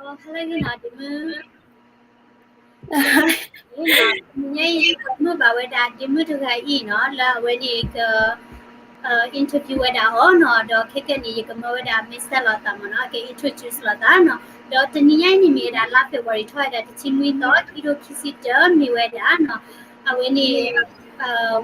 ဟါလၢအဂ့ၤနီၤ ဒ့မုၣ်, တနံၤညါအံၤ ယကွဲမုာ်ဘၣ်ဝဲဒၣ်ဒ့မုၣ်တဂၤအံၤနီၤ လၢအဝဲန့ၣ်က interview ဝဲဒၣ်အီၤနီၤ, ဒီးခဲကနံၣ်အံၤ ယကမၢဝဲဒၣ် မ့ၢ်စဲးလိာ်သးမ့ၢ်နီၤ, က introduce လိာ်သးနီၤ, ဒီးတနံၤညါအံၤန့ၣ်မ့ၢ်ဝဲဒၣ်လါ February ထီၣ်ဝဲဒၣ်တဆံနွံသီ ခံကထိခံဆံတၢ မ့ၢ်ဝဲဒၣ်နီၤ အဝဲန့ၣ်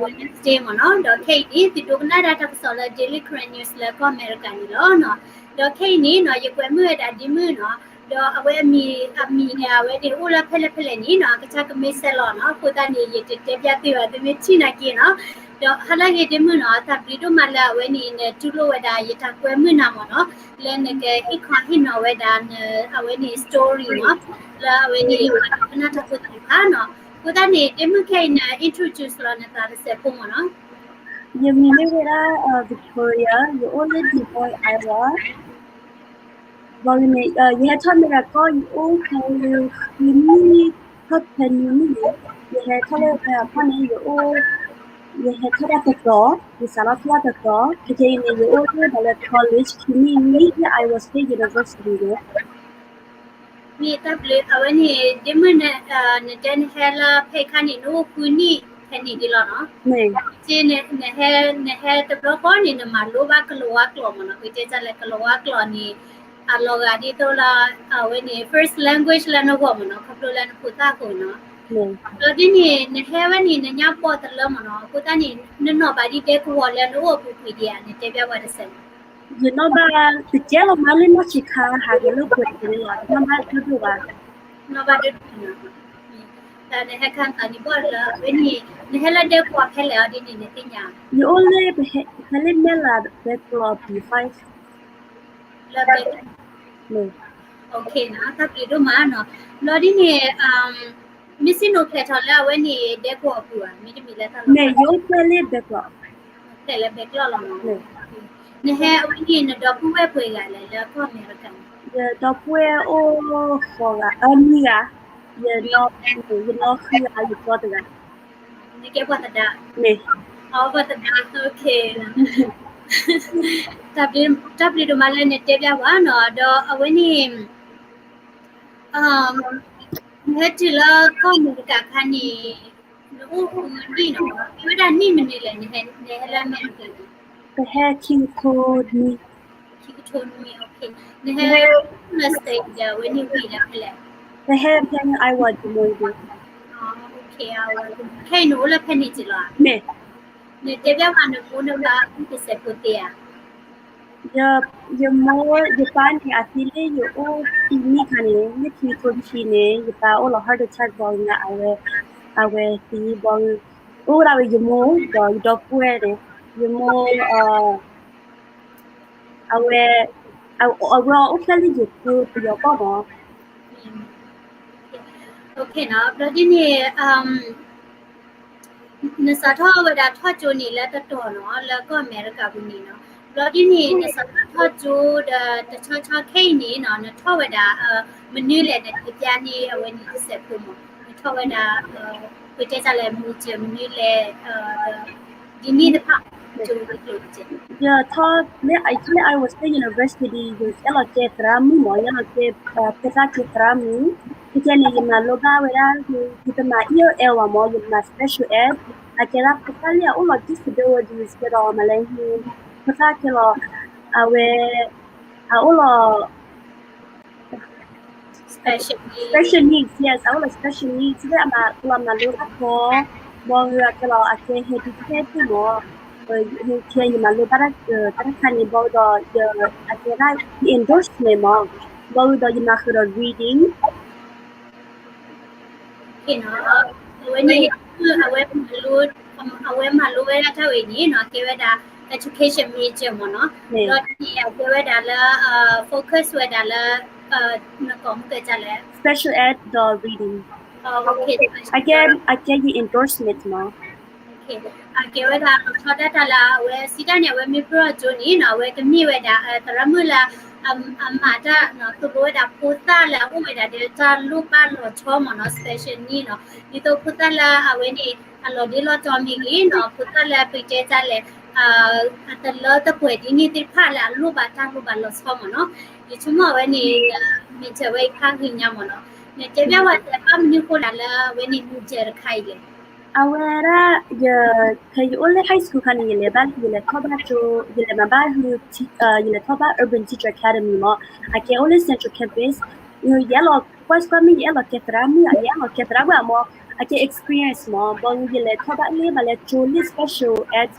Wednesday မ့ၢ်နီၤ, ဒီးခဲအံၤန့ၣ် သုဒိကနၣ်ဒၣ်တၢ်ကစီၣ်လၢ Daily Karen News လၢကီၢ်အမဲရကၤန့ၣ်လီၤနီၤ, ဒီးခဲအံၤန့ၣ်နီၤ ယကွဲမုာ်ဝဲဒၣ်ဒ့မုၣ်နီၤ, ဒီးအဝဲအမံၤ အမံၤန့ၣ် အဝဲန့ၣ်အိၣ်လၢဖဲလဲၣ်ဖဲလဲၣ်န့ၣ်နီၤ ကစၢ်ကမ့ၢ်စဲးလိာ်နီၤ, အဃိသတးန့ၣ် ယတတဲပျးသုဘၣ် သုမ့ၢ်ထံၣ်နာ်က့နီၤ, ဒီးဟါလၢအဂ့ၤဒ့မုၣ်နီၤ, တၢ်ဘျုးဒိၣ်မးလၢအဝဲန့ၣ် နတူၢ်လိာ်ဝဲဒၣ် ယတၢ်ကွဲမုာ်နၤမ့ၢ်နီၤ, လၢနကဟ့ၣ်ခီဟ့ၣ်နီၤဝဲဒၣ် အဝဲန့ၣ် story နီၤ, လၢအဝဲန့ၣ် ပှၤဒိကနၣ်တၢ်ဖိသ့ၣ်တဖၣ်နီၤ, အဃိသတးန့ၣ် ဒ့မုၣ်ခဲအံၤန introduce လီၤနသးတစဲးဖိမ့ၢ်နီၤ. ယမံၤမ့ၢ်ဝဲဒၣ် Victoria, ယအိၣ်လၢ Des Moines, Iowa. ဘၣ်န့ၣ် ယဟဲထီၣ်အမဲရကၤ ယအိၣ်ဖဲ ဃုနံၣ် ထီၣ်ဖဲနွံနံၣ်န့ၣ်, ယဟဲထီၣ်လၢအမဲရကၤန့ၣ် ယအိၣ် ယဟဲထီၣ်ဒၣ်တသီ, ယစးထီၣ်ထီၣ်ဒၣ်တသီ, ခဲကနံၣ်အံၤန့ၣ် ယအိၣ်လၢ college ခံနံၣ်နံၣ် လၢ Iowa State University န့ၣ် မ့ၢ်တၢ်ဘျုး အဝဲန့ၣ် ဒ့မုၣ် နတဲနဟဲလၢဖဲခါန့ၣ် နအိၣ်ဃုနံၣ်ဖဲန့ၣ်ဒ်လီၤနီၤ, နဟဲ နဟဲတဘျီဃီန့ၣ် နမၤလိဘၣ်ကလံးဝါကျိာ်မ့ၢ်နီၤ, ပတဲတၢ်လၢကလံးဝါကျိာ်န့ၣ် အလီၤဂာ်ဒ်သိးလၢ အဝဲန့ၣ် first language လၢနဂီၢ်မ့ၢ်နီၤ, ခီဖျိလၢနဖိသၣ်အဃိနီၤ, ဒီးဒ်န့ၣ် နဟဲဝဲန့ၣ် နညါဘီၣ်တလၢမ့ၢ်နီၤ, အဃိသတးန့ၣ် နနီၣ်ဘၣ်ဒ်ဒဲကဝီၤလၢနအိၣ်အပူၤကွံာ်ဒံးဧါ, နတဲဘၣ်ပှၤတစဲး ယနီၣ်ဘၣ်တကဲလီၤမး လၢနီၢ်ဆံးခါဟးဂီၤလၢပှဲၤတကဲလီၤ, တနီၣ်ဘၣ်ဒိၣ်ဒိၣ်ဘၣ်, နီၣ်ဘၣ်ဒိၣ်ဒိၣ်နီၤ, တၢ်နဟဲခါသးန့ၣ်ဘီၣ်လၢ အဝဲန့ၣ် နဟဲလၢဒဲကဝီၤဖဲလဲၣ်အီၤဒ်န့ၣ် နသ့ၣ်ညါ, ယအိၣ်လၢ ပဟဲလၢမဲၢ်လးဘဲကျိး B five လၢဘဲ တၢ်ဘျုးဒိၣ်မးနီၤ, ဘျီဒ်န့ၣ် မ့ၢ်စံၣ်နီၤဖျဲးထီၣ်လၢအဝဲန့ၣ် ဒဲကဝီၤအပူၤဧါ, မ့တမ့ၢ်လၢတၢ်လီၢ်, ယအိၣ်ဖဲလၢဘဲကျိး, ဖဲလၢဘဲကျိးလီၤနီၤ, နဟဲအဝဲန့ၣ် နဒီပုၢ်ဝဲၢ်ပှဲၤဂၤလဲၣ် လၢကီၢ်အမဲရကၤန့ၣ်, ယဒီပုၢ်ဝဲၢ်အိၣ်ဃိးဂၤ, အနွံဂၤ, ယနီၢ်ဃုဂၤ ယကီတဂၤ, နကဲပှၤသဒါ, ပှၤသဒါ, တၢ်ဘျုးဒိၣ်မးလၢနတဲဘၣ်ပှၤနီၤ, ဒီးအဝဲန့ၣ် နဟဲတုၤလၢကီၢ်အမဲရကၤခါန့ၣ် နအိၣ်ဃုနံၣ်နီၤ, မ့ၢ်ဝဲဒၣ်နံၣ်မနုၤလဲၣ် နဟဲလၢအမဲရကၤန့ၣ်, ပဟဲခံကထိနွံ, ခံကထိနွံ, နဟဲ နစ့ဒီးအဝဲန့ၣ်ဝံၤလၢဖဲလဲၣ်, ပဟဲဖဲ Iowa Des Moines, ခဲအံၤနအိၣ်လၢဖဲန့ၣ်က့ၤလီၤ, မ့ၢ် နတဲဘၣ်ပှၤနမိၢ်နပၢ်အိၣ်တစဲးဖိသ့ဧါ, ယမိၢ်ယပၢ်န့ၣ် အသံလၢယအိၣ်ခံနံၣ်ခါန့ၣ်, လၢခံကထိခံဆံန့ၣ် ယပၢ်အိၣ်လီၤ heart attack ဘီဂၤ အဝဲသံဘီဂၤ, အိၣ်ဝဲဒၣ်ဝဲယမိၢ် ဒီးယဒီပုၢ်ဝဲၢ်န့ၣ်, ယမိၢ် အဝဲ အဝဲအိၣ်ဖျဲၣ်လၢယကုပယီၤကီၢ်မး, ဘျီဒ်န့ၣ် နစးထီၣ်ဝဲဒၣ်ထီၣ်ကၠိန့ၣ်လၢတတီၤနီၤ လၢကီၢ်အမဲရကၤပူၤန့ၣ်နီၤ, ဘျီဒ်န့ၣ် နစးထီၣ်ထီၣ်ကၠိဒီးတဆီဆီခဲအံၤန့ၣ်နီၤ နထီၣ်ဝဲဒၣ် မနုၤလဲၣ် နတဲပျးန့ၢ်အဝဲန့ၣ်တစဲးဖိမး နထီၣ်ဝဲဒၣ် ပတဲတၢ်လဲၣ် မူစဲးမနုၤလဲၣ် ဒ်န့ၣ်တဖၣ် ကၠိဝဲကျိၤတကဲး ယထီၣ်လၢ Iowa State University ယအဲၣ်လီၤကဲသရၣ်မုၣ်မး ယအဲၣ်လီၤကဲ ဖိသၣ်ကဲသရၣ်မုၣ်, ခဲကနံၣ်အံၤ ယမၤလိဘၣ်ဝဲဒၣ် ယတမၤ E L L ဘၣ်မး ယမၤ special ed, အကဲဒၣ်ဖိသၣ်လၢအအိၣ်လီၤ disabilities ကဲဒီးမၤလဲၣ် ဖိသၣ်ကဲလီၤ အဝဲ အအိၣ်လီၤ special needs, yes, အအိၣ်လီၤ special needs လၢအမၤ လီၤမၤလိတၢ်ကီ ဘီဂၤကဲလီၤ အကဲ handicapped မး, ခဲအံၤ ယမၤလိဘၣ်တၢ်တခါန့ၣ် ဘီဂၤဒီး အကဲဒၣ် endorsement မး, ဘီဂၤဒီးယမၤဃုာ်ဒီး reading အဝဲန့ၣ် အဝဲ အဝဲမၤလိဝဲဒၣ်တၢ်ဝဲအံၤန့ၣ်နီၤ ကဲဝဲဒၣ် education major မးနီၤ, ဒီးဒ်န့ၣ် အကဲဝဲဒၣ်လၢ focus ဝဲဒၣ်လၢ နကိးမုၢ်ကစၢ်လဲၣ် special ed ဒီး reading, အကဲ အကဲယ endorsement မး အကဲဝဲဒၣ် လီၤဆီဒၣ်တၢ်လၢအဝဲစံးတၢ်န့ၣ် အဝဲမ့ၢ်ပၢၢ်အကၠိန့ၣ်နီၤ အဝဲကမ့ၢ်ဝဲဒၣ် သရၣ်မုၣ်လၢ အမၤတၢ် သိၣ်လိဝဲဒၣ်ဖိသၣ်လၢအအိၣ်ဝဲဒၣ်ဒီးတၢ်လိၣ်ဘၣ်လီၤဆီမးနီၤ special need နီၤ, ဒ်သိးဖိသၣ်လၢအဝဲန့ၣ် အလီၤဒ့လီၤတီၤမ့ၢ်ဂ့ၤနီၤ ဖိသၣ်လၢပတဲတၢ်လဲၣ် အတလၢတပှဲၤဒ်န့ၣ်သ့ၣ်တဖၣ်လၢအလိၣ်ဘၣ်တၢ်လိၣ်ဘၣ်လီၤဆီမးနီၤ, ယဆိကမိၣ်အဝဲန့ၣ် မ့ၢ်ဝဲဖးဂ့ၤညါမ့ၢ်နီၤ, နတဲဘၣ်ဝဲတဲဘၣ်မနုၤဃိဒၣ်လၢအဝဲန့ၣ် မူကဲတခါအံၤလဲၣ်. အဝဲဒၣ် ယ ဖဲယအိၣ်လၢ high school ခါန့ၣ် ယလဲၤဘၣ် ယလဲၤထီၣ်ဘၣ်ကၠိ ယလဲၤမၤဘၣ် ယလဲၤထီၣ်ဘၣ် Urban Teacher Academy မ့ၢ် အကဲအိၣ်လၢ Central Campus, ယအဲၣ်လီၤ ကွၢ်စကွၢ်မ့ၢ် ယအဲၣ်လီၤကဲသရၣ်မုၣ် ယအဲၣ်လီၤကဲသရၣ်ဝဲမ့ၢ် အကဲ experience မ့ၢ် ဘၣ်ယလဲၤထီၣ်ဘၣ်လၢ မၤလၢကၠိလၢ special ed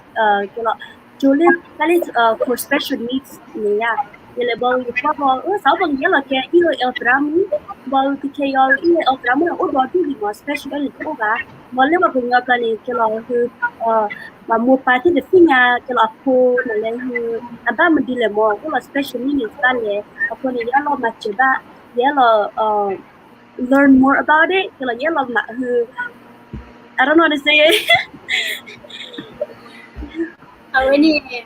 ကဲလီၤ ကၠိလၢ တၢ်လၢ for special needs န့ၣ်ယါ, ယလဲၤဘၣ်ယကွၢ်ဘၣ် အၢ စးဘၣ်ယအဲၣ်လီၤကဲ အံၣ်လီၤအဲၣ်သရၣ်မုၣ်, ဘၣ်ကခဲအံၤ အံၣ်လီၤအဲၣ်သရၣ်မုၣ်န့ၣ် အိၣ်ဒီးဒူၣ်လံမ့ၢ် special ed န့ၣ်တအိၣ်ဘၣ်, ဘၣ်လၢပှၤကညီကျါန့ၣ် ကဲလီၤဟ မိၢ်ပၢ်သ့ၣ်တသ့ၣ်ညါ ကဲလီၤအဖိမၤလၢဟ အဘၣ်မနုၤလဲၣ်မ့ၢ် အိၣ်လီၤ special needs န့ၣ်တဘၣ်လဲၣ်, အဃိန့ၣ် ယအဲၣ်လီၤမၤစၢၤဘၣ်, ယအဲၣ်လီၤ learn more about it ကဲလီၤ ယအဲၣ်လီၤမၤဟ I don't know what to say. အဝဲန့ၣ်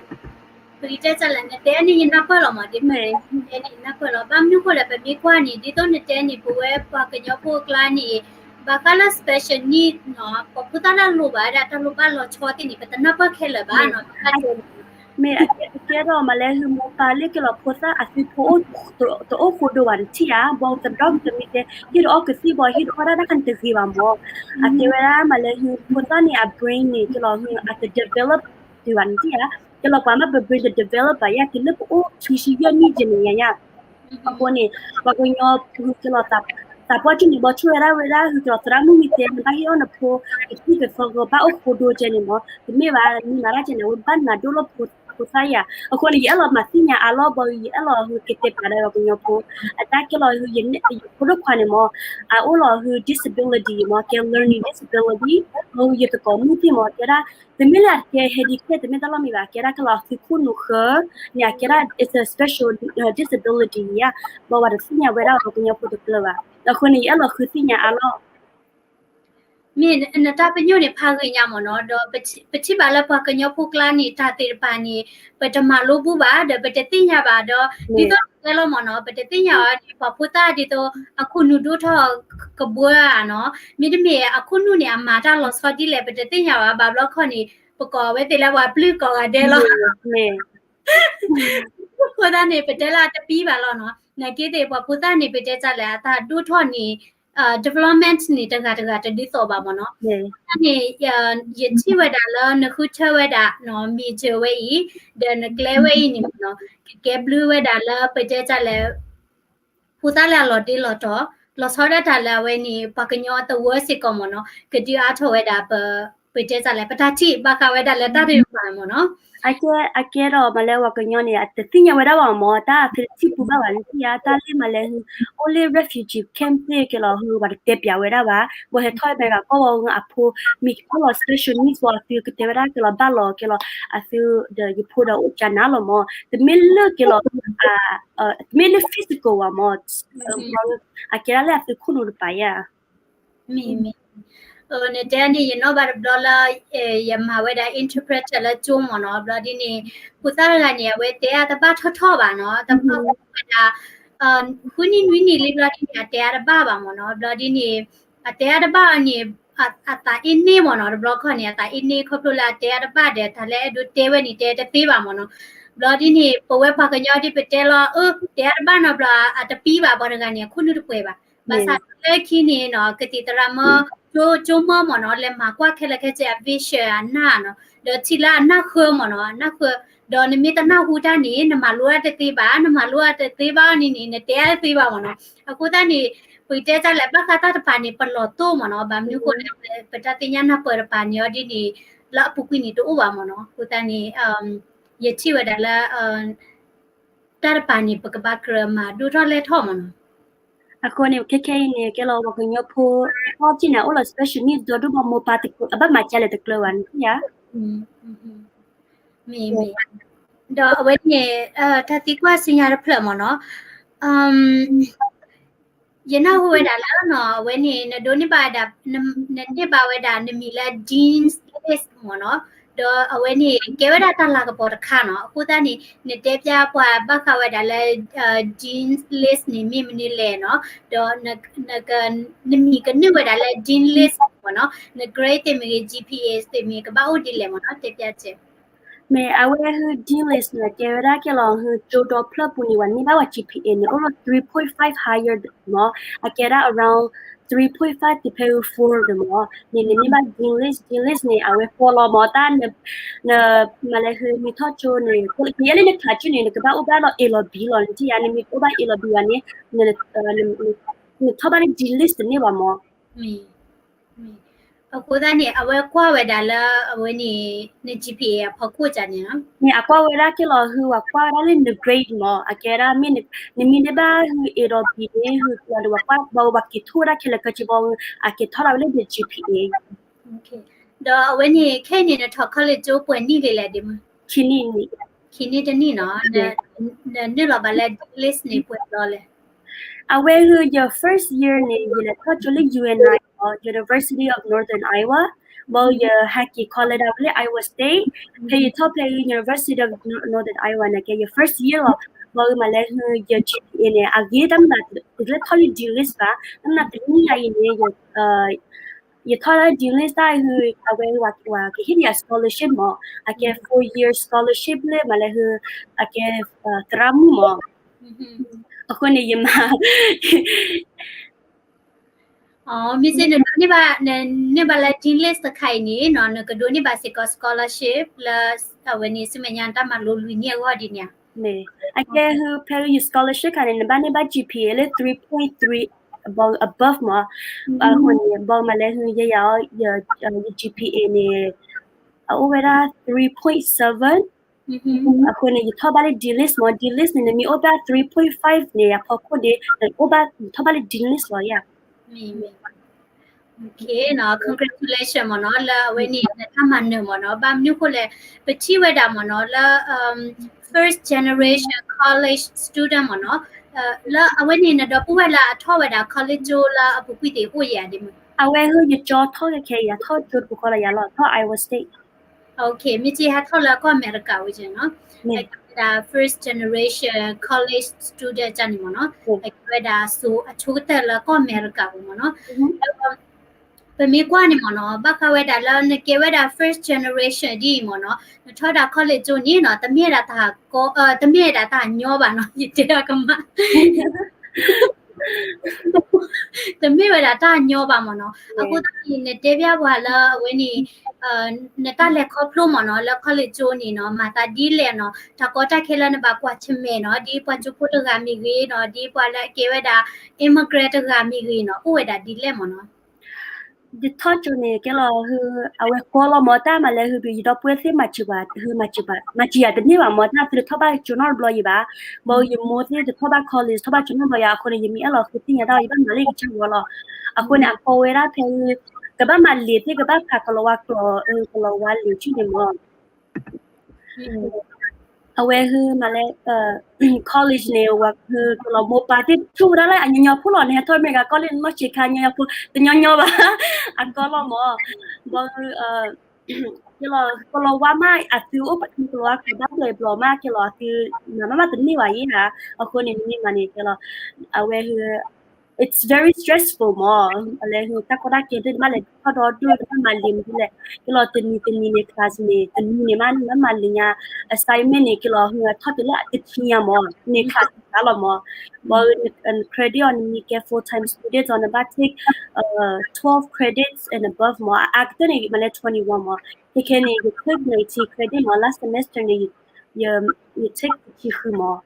ပကတဲတၢ်လဲၣ် နတဲန့ၣ်ယနၢ်ပၢၢ်လီၤမ့ၢ် ဒ်မ့ၢ် နတဲန့ၣ်ယနၢ်ပၢၢ်လီၤ ဘၣ်မနုၤဃိလဲၣ် ပမ့ၢ်ကွၢ်န့ၣ် ဒ်သိးနတဲန့ၣ် ပဝဲပှၤကညီဖိအကျါန့ၣ် ဘၣ်ဃးလၢ special need နီၤ ပှၤဖိသၣ်လၢအလိၣ်ဘၣ်ဝဲဒၣ်တၢ်လိၣ်ဘၣ်လီၤဆီသ့ၣ်န့ၣ် ပတနၢ်ပၢၢ်ခဲလၢာ်ဘၣ်နီၤ မ့ၢ်အကဲထီၣ်မးလၢဟ မိၢ်ပၢ်လၢကဲလီၤဖိသၣ်အသုဖိအိၣ် တအိၣ်ဃိဒိဘၣ်နထံၣ်ဧါ ဘၣ်သဒီတမံၤတဲ ဟ့ၣ်ဒီးအီကသံၣ်ဘၣ် ဟ့ၣ်ဒီးအီတၢ်တခါန့ၣ်တဂ့ၤဘၣ်မ့ၢ် အတဲဝဲဒၣ်မးလၢဟ ဖိသၣ်န့ၣ် အ brain န့ၣ် ကဲလီၤဟ အတ develop တုၤဘၣ်နထံၣ်ဧါ ကဲလီၤပှၤမ့ၢ်ပ brain တ develop ဘၣ်ယါ တုၤလၢပအိၣ်ခံဆံယဲၢ်နံၣ်ယဲၢ်နံၣ်ယါယါ အဃိန့ၣ် ပှၤကညီဟ ကဲလီၤ သးပှၢ်ကၠိန့ၣ် ဘၣ်ဆိၣ်ဝဲဒၣ်ဝဲဒၣ် ဟ ကဲလီၤသရၣ်မုၣ်မ့ၢ်တဲ နဘၣ်ဟ့ၣ်အီၣ်နဖိ ကသံၣ်ကသီဂီၤ ဘၣ်အိၣ်ဃိဒိကဲန့ၣ်မ့ၢ် တမ့ၢ်ဘၣ် မ့ၢ်မၤတၢ်ကဲန့ၣ် အဝဲဘၣ်နၤဒိၣ်လီၤဖိသၣ်ယါ အဃိန့ၣ် ယအဲၣ်လီၤမၤသ့ၣ်ညါအါလီၢ် ဘၣ်ယအဲၣ်လီၤဟ ကတဲပာ်ဒီးပှၤကညီဖိ အတၢ်ကဲလီၤဟ ယဖိဒိၣ်ခွါန့ၣ်မ့ၢ် အအိၣ်လီၤဟ disability မ့ၢ် ကဲ learning disability မ့ၢ် ယသကိးမုၣ်သ့ၣ်မ့ၢ် ကဲဒၣ် တမ့ၢ်လၢအကဲ handicap တမ့ၢ်တၢ်လီၢ်မံၤဘၣ် ကဲဒၣ်ကဲလီၤသုခိၣ်နူာ်ဃၢ န့ၣ် အကဲဒၣ် it's a special disability ယါ ဘၣ်ဝဲတသ့ၣ်ညါဝဲဒၣ်ပှၤကညီဖိတကျၢၤဘၣ် အဃိန့ၣ် ယအဲၣ်လီၤဃုသ့ၣ်ညါအါလီၢ် မ့ၢ်နတၢ်ပညိၣ်န့ၣ် ဖးဂ့ၤညါမ့ၢ်နီၤ ဒီးပထံၣ်ဘၣ်လၢပှၤကညီဖိကျါန့ၣ် တၢ်သ့ၣ်တဖၣ်န့ၣ် ပတမၤလိဘူးဘၣ် ဒီးပတသ့ၣ်ညါဘၣ်ဒီး ဒ်သိးတဲလီၤမ့ၢ်နီၤ ပတသ့ၣ်ညါအီၤန့ၣ် ပှၤဖိသၣ်ဒ်သိး အခိၣ်နူာ်ဒိၣ်ထီၣ်ကဘှၢဧါနီၤ မ့တမ့ၢ်အခိၣ်နူာ်န့ၣ် အမၤတၢ်လီၤဆီဒ်လဲၣ် ပတသ့ၣ်ညါဘၣ် ဘၣ်ဘျီခီန့ၣ် ပကိးဝဲသ့ၣ်လၢပှၤပျုၢ်ကိးဂၤဒဲးလီၤ အဃိသတးန့ၣ် ပတဲလၢအတပံဘၣ်လီၤနီၤ နာ်က့သ့ၣ်ပှၤဖိသၣ်န့ၣ် ပတဲတၢ်လဲၣ် အတၢ်ဒိၣ်ထီၣ်န့ၣ် development န့ၣ် တဂၤတဂၤတဒ်သိးဘၣ်မ့ၢ်နီၤ န့ၣ် ယထံၣ်ဝဲဒၣ်လၢနဃုထၢဝဲဒၣ်နီၤ major ဝဲအံၤ ဒီးနကျဲဝဲအံၤန့ၣ်မ့ၢ်နီၤ ကကဲဘျုးဝဲဒၣ်လၢပတဲတၢ်လဲၣ် ဖိသၣ်လၢအလီၤတ့လီၤတီၤ လီၤဆီဒၣ်တၢ်လၢအဝဲန့ၣ် ပှၤကညီသဝီစ့ၢ်ကီးမ့ၢ်နီၤ ကဒုးအါထီၣ်ဝဲဒၣ်ပ ပတဲတၢ်လဲၣ် ပတၢ်ထံၣ်ဘၣ်ဃးဝဲဒၣ်လၢတၢ်သ့ၣ်တဖၣ်မ့ၢ်နီၤ အကဲ အကဲထီၣ်မးလၢပှၤကညီန့ၣ် အတသ့ၣ်ညါဝဲဒၣ်ဘၣ်မ့ၢ် တၢ်အသုတထံၣ်ပူၤဘၣ်ဘၣ် နထံၣ်ဧါ တၢ်လၢမးလၢဟ အိၣ်လၢ refugee camp သ့ၣ်ကဲလီၤဟ ပှၤတတဲပျးဝဲဒၣ်ဘၣ် ဘၣ်ဟဲထီၣ်အမဲရကၤကီၢ်ဝဲအဖိ မ့ၢ်အိၣ်လီၤ special needs ဘၣ်အသုကတဲဝဲဒၣ်ကဲလီၤဘၣ်လီၤကဲလီၤ အသု ဒီးယဖိဒီးအိၣ်ကနၤလီၤမ့ၢ် တမ့ၢ်လၢကဲလီၤ တမ့ၢ်လၢ physical ဘၣ်မ့ၢ် အကဲဒၣ်လၢအသုခိၣ်နူာ်တပၤယါ မ့ၢ်မ့ၢ် နတဲန့ၣ် ယနီၣ်ဘၣ်တဘျီလၢ ယမၤဝဲဒၣ် interpreter လၢကၠိမ့ၢ်နီၤ ဘျီဒ်န့ၣ် ဖိသၣ်တဂၤန့ၣ် အဝဲတဲအတဘၣ်ထီၣ်ထီၣ်ဘၣ်နီၤ တဘၣ်ဝဲဒၣ် ဃုနံၣ်နွံနံၣ်လံဘျီဒ်န့ၣ် အတဲအတဘၣ်ဘၣ်မ့ၢ်နီၤ ဘျီဒ်န့ၣ် အတဲအတဘၣ်န့ၣ် အသးအ့န့ၢ်မ့ၢ်နီၤ တဘျီခီန့ၣ် အသးအ့န့ၢ်ခီဖျိလၢအတဲအတဘၣ်ဒီး တၢ်လၢအဲၣ်ဒိးတဲဝဲန့ၣ်တဲတသ့ဘၣ်မ့ၢ်နီၤ ဘျီဒ်န့ၣ် ပဝဲပှၤကညီဒ်ပတဲလီၤ အၢ တဲအတဘၣ်နီၤ ဘျီအတပံဘၣ်ပှၤတဂၤန့ၣ် အခိၣ်နူာ်တပှဲၤဘၣ် ဘၣ်ဆၣ်လၢခံန့ၣ်နီၤ ကသံၣ်သရၣ်မၢ ကၠိမၢမ့ၢ်နီၤ လဲၤမၤကွၢ်ခဲလၢာ်ခဲဆ့အ vision အနၢ်နီၤ ဒီးထံၣ်လၢအနၢ်ဃၢမ့ၢ်နီၤ အနၢ်ဃၢ ဒီးနမ့ၢ်တနၢ်ဟူတၢ်န့ၣ် နမၤလိအတသ့ဘၣ် နမၤလိအတသ့ဘၣ်အီၤန့ၣ်န့ၣ် နတဲအတသ့ဘၣ်မ့ၢ်နီၤ အဃိသတးန့ၣ် ပတဲတၢ်လဲၣ် ဘၣ်ဃးတၢ်တပၤန့ၣ် ပလီၤတိၢ်မ့ၢ်နီၤ ဘၣ်မနုၤဃိလဲၣ် ပတၢ်သ့ၣ်ညါနၢ်ပၢၢ်တပၤန့ၣ်အီၤဒ်န့ၣ် လၢအပူၤကွံာ်န့ၣ်တအိၣ်ဘၣ်မ့ၢ်နီၤ အဃိသတးန့ၣ် ယထံၣ်ဝဲဒၣ်လၢ တၢ်တပၤန့ၣ် ပကဘၣ်ကြၢးမၤဒိၣ်ထီၣ်လဲၢ်ထီၣ်မ့ၢ်နီၤ. အဃိန့ၣ် ခဲခဲအံၤန့ၣ် ကဲလီၤပှၤကညီဖိ ထီၣ်က့ၢ်န့ၣ် အိၣ်လီၤ special needs ဒီးဒိၣ်မး မိၢ်ပၢ်တကျၢၤ အဘၣ်မၤကလဲၣ်တကျၢၤဘၣ်န့ၣ်ဧါ. မ့ၢ်မ့ၢ် ဒီးအဝဲန့ၣ် တၢ်သံကွၢ်ဆူညါတဖျၢၣ်မ့ၢ်နီၤ ယနၢ်ဟူဝဲဒၣ်လၢနီၤ အဝဲန့ၣ် နဒိးန့ၢ်ဘၣ်ဝဲဒၣ် နန့ၢ်ဘၣ်ဝဲဒၣ်နမံၤလၢ Dean's List မ့ၢ်နီၤ ဒီးအဝဲန့ၣ် ကဲဝဲဒၣ်တၢ်လၤကပီၤတခါနီၤ အဃိသတးန့ၣ် နတဲပျၢ်ပှၤဘၣ်ဃးဝဲဒၣ်လၢ Dean's List န့ၣ် မ့ၢ်မနုၤလဲၣ်နီၤ ဒီး နမံၤကနုာ်ဝဲဒၣ်လၢ Dean's List မ့ၢ်နီၤ န grade သ့ၣ်မ့ၢ်ဂ့ၤ G P A သ့ၣ်မ့ၢ်ဂ့ၤ ကဘၣ်အိၣ်ဒ်လဲၣ်မ့ၢ်နီၤ တဲပျၢ်စဲး မ့ၢ်အဝဲဟု Dean's List န့ၣ် ကဲဝဲဒၣ်ကဲလီၤဟု ကၠိဒီဖျၢၣ်ပူၤန့ၣ် ပှၤန့ၢ်ဘၣ်ဝဲ G P A န့ၣ် အိၣ်လီၤ three point five higher မ့ၢ်, အကဲဒၣ် around three point five တုၤဖဲဟု four န့ၣ်မ့ၢ်, န့ၣ်နန့ၢ်ဘၣ် Dean's List, Dean's List န့ၣ် အဝဲကွီလီၤမ့ၢ်တၢ် န မၤလဲၤဟု နမ့ၢ်ထီၣ်ကၠိန့ၣ် ကယဲၢ်လၢန class ကၠိန့ၣ် နကဘၣ်အိၣ်ဘၣ်လီၤ A လီၤ B လီၤ နထံၣ်ဧါ, နမ့ၢ်အိၣ်ဘၣ် A လီၤ B ဘၣ်န့ၣ် နထီၣ်ဘၣ်လၢ Dean's List တန့ၢ်ဘၣ်မ့ၢ်. အဃိသတးန့ၣ် အဝဲကွၢ်ဝဲဒၣ်လၢအဝဲန့ၣ် န G P A အဖီခိၣ်ကန့ၣ်လီၤ. မ့ၢ်အကွၢ်ဝဲဒၣ်ကဲလီၤဟု ပှၤကွၢ်ဝဲဒၣ်လၢန grade မ့ၢ်, အကဲဒၣ်မ့ၢ် နမ့ၢ်န့ၢ်ဘၣ်ဟု A ဒီး B န့ၣ်ဟု ပှၤဒီးပှၤကွၢ် ဘၣ်ဝဲပှၤက့ၤထိၣ်ဝဲဒၣ်ခဲလၢာ်ခဲဆ့ဘၣ်ဟု အက့ၤထီၣ်ဒၣ်ဝဲလၢန G P A ဒီးအဝဲန့ၣ် ခဲအံၤန့ၣ် နထီၣ် college ကၠိပှဲၤနံၣ်လံလဲၣ်ဒ်မ့ၢ်. ခံနံၣ်န့ၣ်, ခံနံၣ်တနံၣ်နီၤ, နနုာ်လီၤဘၣ်လၢ Dean's List န့ၣ်ပှဲၤဘျီလဲၣ်. အဝဲဟု ယ first year န့ၣ် ယလဲၤထီၣ်ကၠိလၢ U N I မ့ၢ် University of Northern Iowa, ဘၣ်ယဟဲက့ၤ college ဒၣ်ဝဲလၢ Iowa State, ဖဲယထီၣ်ဖဲ University of Northern Iowa န့ၣ် ကဲယ first year လီၤ, ဘၣ်မၤလဲၤဟု ယ G P A န့ၣ် အဂ့ၤတၢ်မနုၤ တလဲၤထီၣ်လၢ Dean's List ဘၣ်, တၢ်မနုၤတနံၣ်ညါအံၤန့ၣ် ယထီၣ်လၢ Dean's List တၢ်ဟု အဝဲပှၤကဟ့ၣ်ယၤ scholarship မ့ၢ်, အကဲ four year scholarship လၢမၤလဲၤဟု အကဲ သရၣ်မုၣ်မ့ၢ်, အဃိန့ၣ်ယမၤ မ့ၢ်စ့ၢ်နန့ၢ်ဘၣ် နန့ၢ်ဘၣ်လၢ Dean's List တခါအံၤန့ၣ်နီၤ နကဒိးန့ၢ်ဘၣ်စ့ၢ်ကီး scholarship လၢ အဝဲန့ၣ် ဆူမဲာ်ညါတၢ်မၤလိလွံၢ်နံၣ်အဂီၢ်ဒ်န့ၣ်ဧါ. အကဲဟု ဖဲယ scholarship ခါန့ၣ် နဘၣ်န့ၢ်ဘၣ် G P A လၢ three point three above မ့ၢ်, အဃိန့ၣ် ဘၣ်မၤလဲၤဟု ယဲယၤအီၤ ယ G P A န့ၣ် အအိၣ်ဝဲဒၣ် three point seven, အဃိန့ၣ် ယထီၣ်ဘၣ်လၢ Dean's List မ့ၢ်, Dean's List န့ၣ် နမ့ၢ်အိၣ်ဘၣ် three point five န့ၣ် အဖီခိၣ်န့ၣ် နအိၣ်ဘၣ် နထီၣ်ဘၣ်လၢ Dean's List လီၤယၤ. မ့ၢ် congratulation မ့ၢ်နီၤ လၢအဝဲန့ၣ် နတၢ်မၤနၢၤမ့ၢ်နီၤ, ဘၣ်မနုၤအဃိလဲၣ်, ပထံၣ်ဝဲဒၣ်မ့ၢ်နီၤ လၢ first generation college student မ့ၢ်နီၤ, လၢအဝဲန့ၣ် နဒီပုၢ်ဝဲၢ်လၢအထီၣ်ဝဲဒၣ် college ကၠိလၢအပူၤကွံာ်သ့ၣ်အိၣ်ယၤဒ်မ့ၢ်. အဝဲဟု ယကၠီထီၣ်ခဲခဲအံၤ ယထီၣ်ကၠိတပူၤဃီလီၤယၤလီၤ, ထီၣ် Iowa State. မ့ၢ်က့ဟဲထီၣ်လၢကီၢ်အမဲရကၤဝဲက့နီၤ, အကဲဝဲဒၣ် first generation college student ကန့ၣ်မ့ၢ်နီၤ, အကဲဝဲဒၣ်စိၤအဆိကတၢၢ်လၢကီၢ်အမဲရကၤပူၤမ့ၢ်နီၤ, ဒီး ပမ့ၢ်ကွၢ်န့ၣ်မ့ၢ်နီၤ ဘၣ်ဃးဝဲဒၣ်လၢနကဲဝဲဒၣ် first generation ဒ်အံၤမ့ၢ်နီၤ, နထီၣ်ဒၣ် college ကၠိန့ၣ်နီၤ တမ့ၢ်ဝဲဒၣ်တၢ်ကီ တမ့ၢ်ဝဲဒၣ်တၢ်ညီဘၣ်နီၤ, ယတဲဒၣ်ကမၣ် တမ့ၢ်ဝဲဒၣ်တၢ်ညီဘၣ်မ့ၢ်နီၤ, အဃိသတးန့ၣ် နတဲဘၣ်ပှၤလၢအဝဲန့ၣ် နတၢ်လဲၤခီဖျိမ့ၢ်နီၤ လၢ college ကၠိန့ၣ်နီၤ မၤသးဒ်လဲၣ်နီၤ, တၢ်ကီတၢ်ခဲလၢနဘၣ်ကွၢ်ဆၢၣ်မဲာ်နီၤ, ဒ်ပှၤကၠိဖိတဂၤမ့ၢ်ဂ့ၤနီၤ, ဒ်ပှၤလၢအကဲဝဲဒၣ် immigrant တဂၤမ့ၢ်ဂ့ၤနီၤ, အိၣ်ဝဲဒၣ်ဒ်လဲၣ်မ့ၢ်နီၤ. ယထီၣ်ကၠိန့ၣ် ကဲလီၤဟု အဝဲကီလီၤမ့ၢ် တၢ်မၤလဲၤဟု ယဒီပုၢ်ဝဲၢ်သ့ၣ်မၤစၢၤပှၤဟု မၤစၢၤယၤတန့ၢ်ဘၣ်မ့ၢ် တၢ်သုတထီၣ်ဘၣ်ကၠိနီတဘျီယံၤဘၣ်, ဘၣ်ယမိၢ်သ့ၣ်တထီၣ်ဘၣ် college တထီၣ်ဘၣ်ကၠိနီတဘျီယံၤ အဃိန့ၣ် ယမ့ၢ်အဲၣ်လီၤဃုသ့ၣ်ညါတၢ် ယဘၣ်မၤလၢယကစၢ်ဂီၢ်လီၤ, အဃိန့ၣ် အကီဝဲဒၣ်ဖဲဟု ကဘၣ်မၤလံာ်သ့ၣ် ကဘၣ်ဖးကလီၤဝါကျိာ် ကလီၤဝါလံာ်ဆူၣ်န့ၣ်မ့ၢ် အဝဲဟုမၤလဲၤ college န့ၣ် ဝဲဟုကလီၤမိၢ်ပၢ်သ့ၣ် ဆိၣ်ဝဲဒၣ်လၢအညီညီဖိလီၤ, နဟဲထီၣ်အမဲရကၤ college နီၢ်ဆံးခါ ညီညီဖိ တညီညီဘၣ်, အကီလီၤမ့ၢ်, ဘၣ်ဟု ကလီၤဝါမး အသုအိၣ်ပှၤကလီၤဝါကျိာ်ဘၣ်ဘျီဘျီမး ကဲလီၤအသု မၤမးမးတန့ၢ်ဘၣ်ယဲဧါ, အဃိန့ၣ် နမ့ၢ်မၤန့ၣ် ကဲလီၤ အဝဲဟု it's very stressful မ့ၢ်, အလဲၤဟုတၢ်ကီတၢ်ခဲသ့ၣ် နဘၣ်လဲၤထီၣ်ဒီဒူၣ် နဘၣ်မၤလံာ်မနုၤလဲၣ်, ကဲလီၤတနံၤတနံၤန့ၣ် class န့ၣ် တနံၤန့ၣ်မး နဘၣ်မၤလံာ်ညါ assignment န့ၣ် ကဲလီၤဟုထီၣ်တုၤလၢတဆံညါမ့ၢ် န့ၣ် class တခါလီၤမ့ၢ်, ဘၣ် credit အီၤ နမ့ၢ်ကဲ full time student အီၤ နဘၣ် take twelve credits and above မ့ၢ်, အအါကတၢၢ်န့ၣ် မၤလဲၤ twenty one မ့ၢ်, ခဲခဲန့ၣ် ယ take nineteen credit မ့ၢ် last semester န့ၣ် ယ take တဆံဃုမ့ၢ်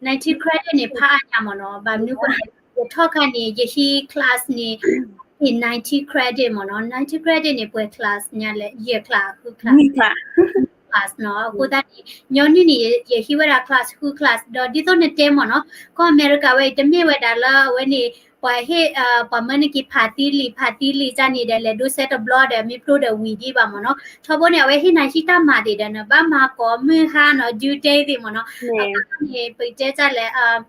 nineteen credit န့ၣ် ဖးအါညါမ့ၢ်နီၤ, ဘၣ်မနုၤအဃိန့ၣ် ယထီၣ်ခါန့ၣ် ယဟံး class န့ၣ် nineteen credit မ့ၢ်နီၤ, nineteen credit န့ၣ် ပှဲၤ class ညါလဲၣ်, ယဲၢ် class ဃု class, class နီၤ, အဃိသတးန့ၣ် ညီနုၢ်န့ၣ် ယဟံးဝဲဒၣ် class ဃု class ဒီး ဒ်သိးနတဲမ့ၢ်နီၤ, ကီၢ်အမဲရကၤဝဲအံၤ တမ့ၢ်ဝဲဒၣ်လၢအဝဲန့ၣ် ပှၤဟ့ၣ် ပှၤမၢနက့ၤဖးသံလံာ် ဖးသံလံာ်တၢ်န့ၣ်ဒီး လဲၤဒိစဲတဘျီဒီး မ့ၢ်ဖျိဒီးဝံၤဒံးဘၣ်မ့ၢ်နီၤ, ထီဘိန့ၣ် အဝဲဟ့ၣ်နၤဟံၣ်တၢ်မၤသ့ၣ်ဒီး နဘၣ်မၤကိးမုၢ်ဟါနီၤ due date သ့ၣ်မ့ၢ်နီၤ, အတၢ်န့ၣ် ပတဲတၢ်လဲၣ်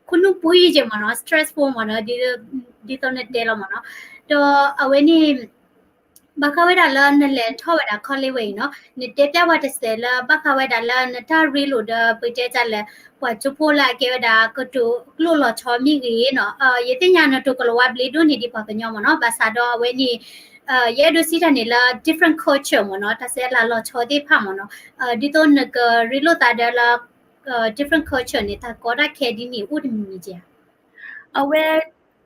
ခူၣ်နူာ်ပှံၤက့မ့ၢ်နီၤ, stressful မ့ၢ်နီၤ, ဒ်သိးနတဲလီၤမ့ၢ်နီၤ, ဒီးအဝဲန့ၣ် ဘၣ်ဃးဝဲဒၣ်လၢနလဲၤထီၣ်ဝဲဒၣ် college ဝဲအံၤနီၤ, နတဲပျၢ်ပှၤတစဲးလၢ ဘၣ်ဃးဝဲဒၣ်လၢနတၢ်ရ့လိာ်ဒီး ပတဲတၢ်လဲၣ် ပှၤကၠိဖိလၢအကဲဝဲဒၣ် ကတိၤကျိာ်လီၤဆီမ့ၢ်ဂ့ၤနီၤ, ယသ့ၣ်ညါနတိၤကလီၤဝါဘျ့ဒိၣ်န့ၢ်ဒံးပှၤကညီမ့ၢ်နီၤ, ဘၣ်ဆၣ်ဒီးအဝဲန့ၣ် ယအဲၣ်ဒိးစံးတၢ်န့ၣ်လၢ different culture မ့ၢ်နီၤ, တၢ်ဆဲးလၤလီၤဆီသ့ၣ်တဖၣ်မ့ၢ်နီၤ, ဒ်သိးနကရ့လိာ်သးဒီးလၢ different culture န့ၣ် တၢ်ကီတၢ်ခဲဒ်န့ၣ်အိၣ်တမံၤမံၤဧါ. အဝဲ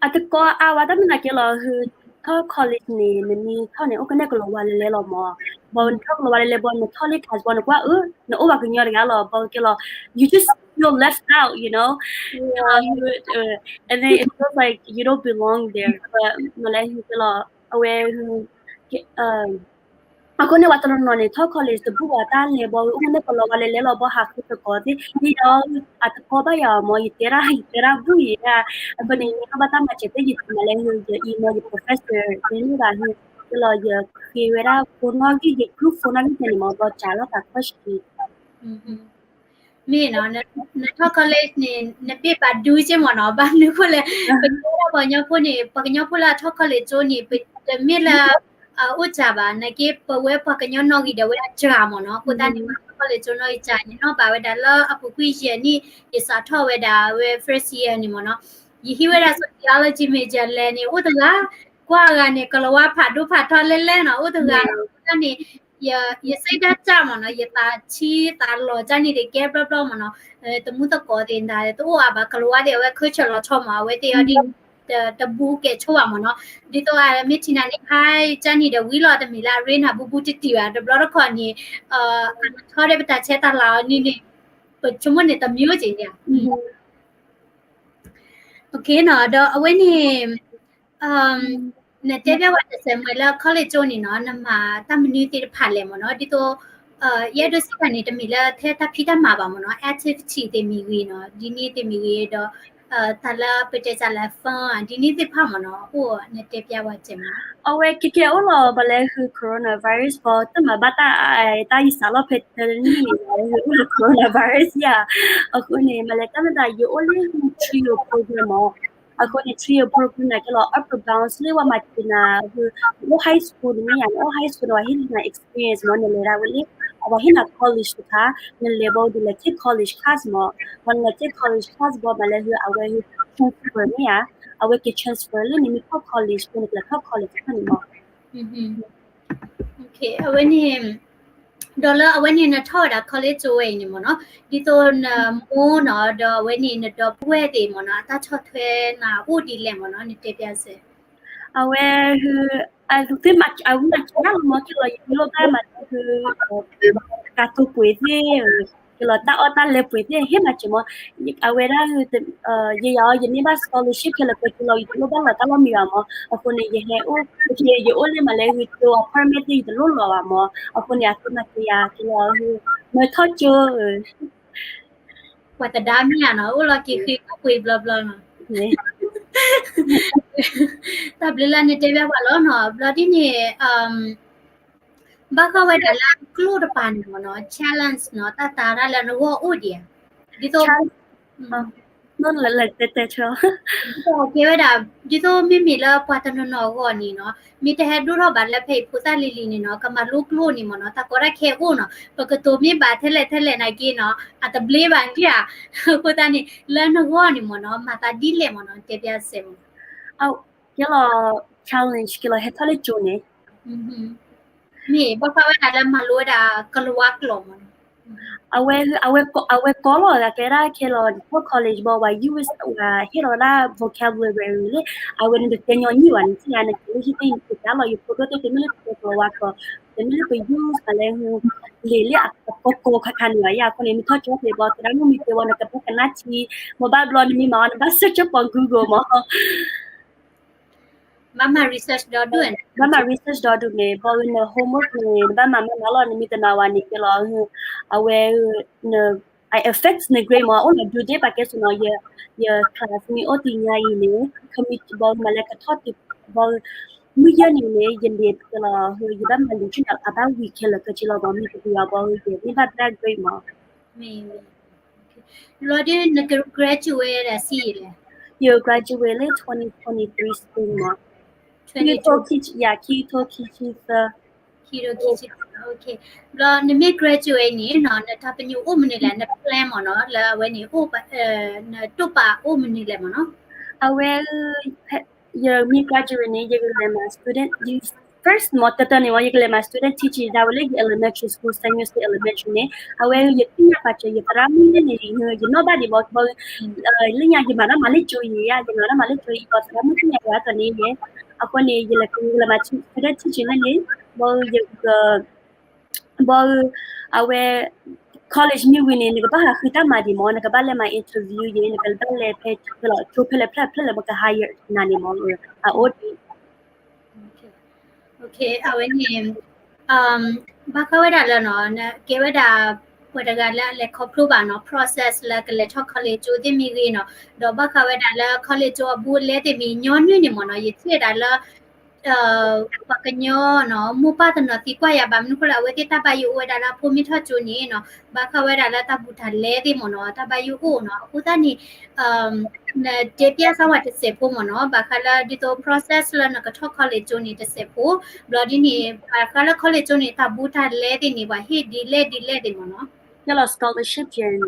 အတကီအါဝဲတၢ်မနုၤကဲလီၤ ဟ ထီၣ် college န့ၣ် နမ့ၢ်ထီၣ်န့ၣ် အိၣ်ကနဲၣ်ကလီၤဝါလဲၤလဲၤလီၤမ့ၢ်, ဘၣ်နထီၣ်ကလီၤဝါလဲၤလဲၤဘၣ် နထီၣ်လၢ class ဘၣ် နကွၢ်အၢ နအိၣ်ပှၤကညီတဂၤလီၤ ဘၣ်ကဲလီၤ you just feel left out, you know, and then it feels like you don't belong there, but မ့ၢ်လဲၤဟူကဲလီၤ အဝဲ အဃိန့ၣ် ပှၤတနီၤနီၤန့ၣ် ထီၣ် college တဘူၣ်ဘၣ် တၢ်လဲၤဘၣ် အိၣ်ကနဲၣ်ကလီၤဝါလဲၤလဲၤလီၤ ဘၣ်ဟးဃုသကိးသ့ၣ် ယဲယၤ အတကီဘၣ်ယၤမ့ၢ် ယတဲဒၣ် ယတဲဒၣ်ဘူၣ်ယဲဒၣ်, အဃိန့ၣ် ယထီၣ်ဘၣ်တၢ်မၤစၢၤသ့ၣ် ယမၤလဲၤဟူ ယ email ယ professor သ့ၣ်န့ၣ်ဘၣ်ဟူ ကဲလီၤ ယဃ့ဝဲဒၣ် phone နီၣ်ဂံၢ် ယ group phone နီၣ်ဂံၢ်န့ၣ်မ့ၢ် ဘၣ်စးထီၣ်တၢ် question မ့ၢ်နီၤ, နထီၣ် college န့ၣ် နဘ့ၣ်ပာ်ဒူက့မ့ၢ်နီၤ, ဘၣ်မနုၤအဃိလဲၣ်, ပတဲဒၣ်ပှၤကညီဖိန့ၣ် ပှၤကညီဖိလၢအထီၣ် college ကၠိန့ၣ် ပတမ့ၢ်လၢ အအိၣ်စှၤဘၣ်, နာ်က့ ပဝဲပှၤကညီနီၣ်ဂံၢ်ဒီးဝဲအစှၤမ့ၢ်နီၤ, အဃိသတးန့ၣ် ပထီၣ် college ကၠိနီၣ်ဂံၢ်စှၤ ယနီၣ်ဘၣ်ဝဲဒၣ်လၢအပူၤကွံာ်ယဲၢ်နံၣ် ယစးထီၣ်ဝဲဒၣ်ဝဲ first year န့ၣ်မ့ၢ်နီၤ, ယဟံးဝဲဒၣ် sociology major လဲၣ်န့ၣ် အိၣ်တဂၤ, ကွၢ်အဂၤန့ၣ် ကလီၤဝါဖးဒိၣ်ဖးထီလဲၣ်လဲၣ်နီၤ, အိၣ်တဂၤနီၤ, အဃိသတးန့ၣ် ယ ယစိတ်ဓာတ်ကျမ့ၢ်နီၤ, ယသးဆံသးလီၤကၢ်န့ၣ်သ့ၣ်ကဲဘျီဘျီမ့ၢ်နီၤ, တမူသကိးသ့ၣ်ဒၣ် တအိၣ်အါဘၣ်, ကလီၤဝါသ့ၣ် အဝဲ culture လီၤဆီမ့ၢ်, အဝဲသ့ၣ်အီၤဒ် တဘူးကဲဆိဘၣ်မ့ၢ်နီၤ, ဒ်သိးမ့ၢ်ထံၣ်နၤန့ၣ် ဟါကၢ်န့ၣ်ဒီးဝံၤလီၤ, တမ့ၢ်လၢအရ့နၤဘူးဘူးတံၢ်တံၢ်ဘၣ်, တဘျီတခီၣ်န့ၣ် အထီၣ်ဒၣ်ပတၢ်ဆဲးတၢ်လၤအီၤန့ၣ်န့ၣ် ပဆိကမိၣ်န့ၣ်တမံၤက့ၤန့ၣ် okay နီၤ, ဒီးအဝဲန့ၣ် နတဲဘၣ်ဝဲတစဲးမွဲလၢ college ကၠိန့ၣ်နီၤ, နမၤတၢ်မနုၤသ့ၣ်တဖၣ်လဲၣ်မ့ၢ်နီၤ, ဒ်သိး ယအဲၣ်ဒိးစံးတၢ်န့ၣ် တမ့ၢ်လၢထဲတၢ်ဖံးတၢ်မၤဘၣ်မ့ၢ်နီၤ, activity သ့ၣ်မ့ၢ်ဂ့ၤနီၤ, ဒ်န့ၣ်သ့ၣ်မ့ၢ်ဂ့ၤဒီး တၢ်လၢပတဲစးလၢ fun ဒ်န့ၣ်သ့ၣ်တဖၣ်မ့ၢ်နီၤ, အိၣ်နတဲဘၣ်ဝဲတစဲးမွဲ အဝဲကဲကဲအိၣ်လီၤ, ဘၣ်လဲၤဟူ coronavirus ဘၣ် တမၤဘၣ်တၢ် တၢ်ယစးလီၤဖဲတနံၣ်န့ၣ် ဘၣ်လဲၤဟူအိၣ်လၢ coronavirus ယၤ, အဃိန့ၣ် မၤလဲၤတၢ်မတၤ ယအိၣ်လၢ three year program မ့ၢ်, အဃိန့ၣ် three year program န့ၣ် ကဲလီၤ upper bounds လၢပှၤမၤစၢၤနၤ ဟူ နအိၣ် high school န့ၣ်မ့ၢ်ယၤ နအိၣ် high school န့ၣ် ပှၤဟ့ၣ်နၤ experience မ့ၢ် နလဲၤဒၣ်ဝဲလၢ အဝဲဟ့ၣ်နၤ college တခါ, နလဲၤဘၣ်ဒ်လဲၤထံၣ် college class မ့ၢ်, ပှၤနလဲၤထံၣ် college class ဘၣ် မၤလဲၤဟူ အဝဲဟူ transfer မ့ၢ်ယၤ, အဝဲက့ၤ transfer လၢနမ့ၢ်ထီၣ် college န့ၣ် နကလဲၤထီၣ် college တခါန့ၣ်မ့ၢ် အဝဲန့ၣ် ဒီးလၢအဝဲန့ၣ်နထီၣ်ဝဲဒၣ် college ကၠိဝဲအံၤန့ၣ်မ့ၢ်နီၤ, ဒ်သိးနမိၢ်နီၤ ဒီးအဝဲန့ၣ် နဒီပုၢ်ဝဲၢ်သ့ၣ်မ့ၢ်နီၤ အတၢ်ဆီၣ်ထွဲနၤအိၣ်ဒ်လဲၣ်မ့ၢ်နီၤ နတဲပျဲစဲး. အဝဲ အဝဲမၤစၢၤနၤလီၤမ့ၢ် ကဲလီၤ ယမ့ၢ်လိၣ်ဘၣ်မၤတၢ် ကါတိပှ့ၤသ့ၣ် ကဲလီၤ တၢ်အီၣ်တၢ်လဲပှ့ၤသ့ၣ် ဟ့ၣ်မၤစၢၤမ့ၢ်, အဝဲဒၣ် ယၤအီၤ ယန့ၢ်ဘၣ် scholarship ခဲလၢာ်ခဲဆ့လီၤ ယတလိၣ်ဘၣ်လီၤတၢ်လီၢ်မံၤဘၣ်မ့ၢ်, အဃိန့ၣ် ယဟဲအိၣ် ယအိၣ်လၢမၤလဲၤဟူ ကၠိအ apartment သ့ၣ် ယတလိၣ်လီၤဘၣ်မ့ၢ်, အဃိန့ၣ် အသုမၤစၢၤယၤ ကဲလီၤ မ့ၢ်ထီၣ်ကၠိ ပှၤသဒါမ့ၢ်ဧါနီၤ အိၣ်လီၤက့ၤဃ့ကီၢ်ပှ့ၤဘျီဘျီနီၤ, တၢ်ဘျုးလၢနတဲဘၣ်ပှၤလီၤနီၤ ဘျီဒ်န့ၣ် ဘၣ်ဃးဝဲဒၣ်လၢကျိာ်တပၤန့ၣ်မ့ၢ်နီၤ challenge နီၤ တၢ်သးတၢ်လၢနဂီၢ်အိၣ်ဒံးဧါ, ဒ်သိး တဲတဲဆၢ ဒ်သိးကဲဝဲဒၣ် ဒ်သိးမ့မ့ၢ်လၢပှၤတနီၤနီၤအဂီၢ်န့ၣ်နီၤ မ့ၢ်တဟဲဒိၣ်ထီၣ်ဘၣ်လၢဖဲအံၤဖိသၣ်လံၤလံၤန့ၣ်နီၤ ကမၤလိကျိာ်န့ၣ်မ့ၢ်နီၤ တၢ်ကီတၢ်ခဲအိၣ်နီၤ ပကတိၤမ့ၢ်ဘၣ်ထဲလဲၣ်ထဲလဲၣ်နာ်က့နီၤ အတဘျ့ဘၣ်က့ဧါ, အဃိသတးန့ၣ် လၢနဂီၢ်န့ၣ်မ့ၢ်နီၤ မၤသးဒ်လဲၣ်မ့ၢ်နီၤ တဲပျဲစဲးမ့ၢ် ကဲလီၤ challenge ကဲလီၤ ဟဲထီၣ်လၢကၠိန့ၣ် မ့ၢ်ဘၣ်ဃးဝဲဒၣ်လၢမၤလိဝဲဒၣ်ကလံးဝါကျိာ်မ့ၢ်နီၤ, အဝဲ အဝဲကီလီၤ ကဲဒၣ်ခဲလီၤ နထီၣ် college ဘၣ် ဝဲ use ဝဲဟ့ၣ်လီၤဝဲဒၣ် vocabulary လၢ အဝဲန့ၣ်တတဲညီနုၢ်ဘၣ်န့ၣ် ထံၣ်ဧါ နက့ၤလၢဟံၣ်သ့ၣ် နက့ၤတၢ်လီၤ ယဖိဒိၣ်သ့ၣ် တမ့ၢ်လၢပတဲကလံးဝါကျိာ် တမ့ၢ်လၢပ use မးလၢ လံာ်လၢအကီကီခါခါန့ၣ်ဘၣ်ယါ အဃိန့ၣ် မ့ၢ်ထီၣ်ကၠိဖဲဘၣ် သရၣ်မုၣ်မ့ၢ်တဲဝဲ နကဘၣ်ကနၣ်ထံ မ့ၢ်ဘၣ်ဘျီနမ့ၢ်မၤအီၤ နဘၣ် search ပှၤ Google မး ဘၣ်မၤ research ဒီဒူၣ် ဘၣ်မၤ research ဒီဒူၣ်န့ၣ် ဘၣ်ဝဲန homework န့ၣ် နဘၣ်မၤမၤမၤလီၤ နမ့ၢ်တမၤဝဲန့ၣ် ကဲလီၤ အဝဲ န affect န grade မး အိၣ်လီၤ due date ပာ်ကဲဆိနီၤ ယ class မ့ၢ်အိၣ်တနံၤအံၤန့ၣ် ခမ့ၢ်ဘၣ်မၤလဲၤကထီၣ်တဘျီ မုၢ်ယဲၢ်နံၤန့ၣ် ယန့ၣ်ကဲလီၤ ယဘၣ်မၤလံာ်ဆူၣ်န့ၣ် အဘၣ်ဝံၤခဲလၢာ်ခဲဆ့လီၤ မ့ၢ်တပူၤအဘီ ယမ့ၢ်ဘၣ် bad grade မး လီၤဒ်နက graduate ဝဲဒၣ်ဆံးယံာ်လဲၣ်, ယ graduate လၢ twenty twenty-three spring မး, ခံကထိခံဆံ, ယၤ ခံကထိခံဆံသၢ, ခံကထိခံဆံသၢ, ဘျီနမ့ၢ် graduate န့ၣ်နီၤ နတၢ်ပညိၣ်အိၣ်မနုၤလဲၣ်, န plan မ့ၢ်နီၤ လၢအဝဲန့ၣ် နတိာ်ပာ်အိၣ်မနုၤလဲၣ်မ့ၢ်နီၤ, အဝဲ ယမ့ၢ် graduate န့ၣ် ယကလဲၤမၤ student youth first မ့ၢ်တၢ်တၢ်န့ၣ်မ့ၢ် ယကလဲၤမၤ student teaching ဒၣ်ဝဲလၢယ elementary school, Saint Joseph Elementary န့ၣ်, အဝဲယသ့ၣ်ညါပာ်စၢၤ ယသရၣ်မုၣ်န့ၣ်န့ၣ် ယနီၣ်ဘၣ်ဒံးမ့ၢ် ဘၣ် လၢညါ ယမၤတၢ်မၤလၢကၠိအံၤဧါ, ယမၤတၢ်မၤလၢကၠိအံၤ ဘၣ်သရၣ်မုၣ်သ့ၣ်ညါယၤတၢ်န့ၣ်ယဲ, အဃိန့ၣ် ယလဲၤ ယလဲၤမၤ student teaching လၢန့ၣ်, ဘၣ်ယ ဘၣ် အဝဲ college မ့ၢ်ဝံၤန့ၣ် နကဘၣ်ဟးဃုတၢ်မၤဒံးမ့ၢ် နကဘၣ်လဲၤမၤ interview ယဲ နကဘၣ်လဲၤဖဲ ကၠိဖဲလဲၣ်ဖဲလဲၣ် မ့ၢ်ကဟါယၢ်နၤန့ၣ်မ့ၢ် အအိၣ်ဒံး အဝဲန့ၣ် ဘၣ်ဃးဝဲဒၣ်လၢနီၤ ကဲဝဲဒၣ် ပှၤတဂၤလၢအလဲၤခီဖျိဘၣ်နီၤ process လၢကလဲၤထီၣ် college ကၠိသ့ၣ်မ့ၢ်ဂ့ၤနီၤ, ဒီးဘၣ်ဃးဝဲဒၣ်လၢ college ကၠိအဘူးအလဲသ့ၣ်မ့ၢ်ညီနုၢ်န့ၣ်မ့ၢ်နီၤ ယထံၣ်ဝဲဒၣ်လၢ ပှၤကညီနီၤ မိၢ်ပၢ်တနီၤသံကွၢ်ယၤ ဘၣ်မနုၤဃိလၢ အဝဲသ့ၣ်တၢ်ဘၣ်ယိၣ်အိၣ်ဝဲဒၣ်လၢအဖိမ့ၢ်ထီၣ်ကၠိန့ၣ်နီၤ ဘၣ်ဃးဝဲဒၣ်လၢတၢ်ဘူးတၢ်လဲသ့ၣ်မ့ၢ်နီၤ တၢ်ဘၣ်ယိၣ်အိၣ်နီၤ အဃိသတးန့ၣ် နတဲပျဲစၢ်ဝဲတစဲးဖိမ့ၢ်နီၤ ဘၣ်ဃးလၢဒ်သိး process လၢနကထီၣ် college ကၠိန့ၣ်တစဲးဖိ, ဘျီဒ်န့ၣ် ဘၣ်ဃးလၢ college ကၠိန့ၣ် တၢ်ဘူးတၢ်လဲသ့ၣ်န့ၣ် ပှၤဟ့ၣ်ဒ်လဲၣ်ဒ်လဲၣ်သ့ၣ်မ့ၢ်နီၤ ဟ့ၣ်လီၤ scholarship ကဲန့ၣ်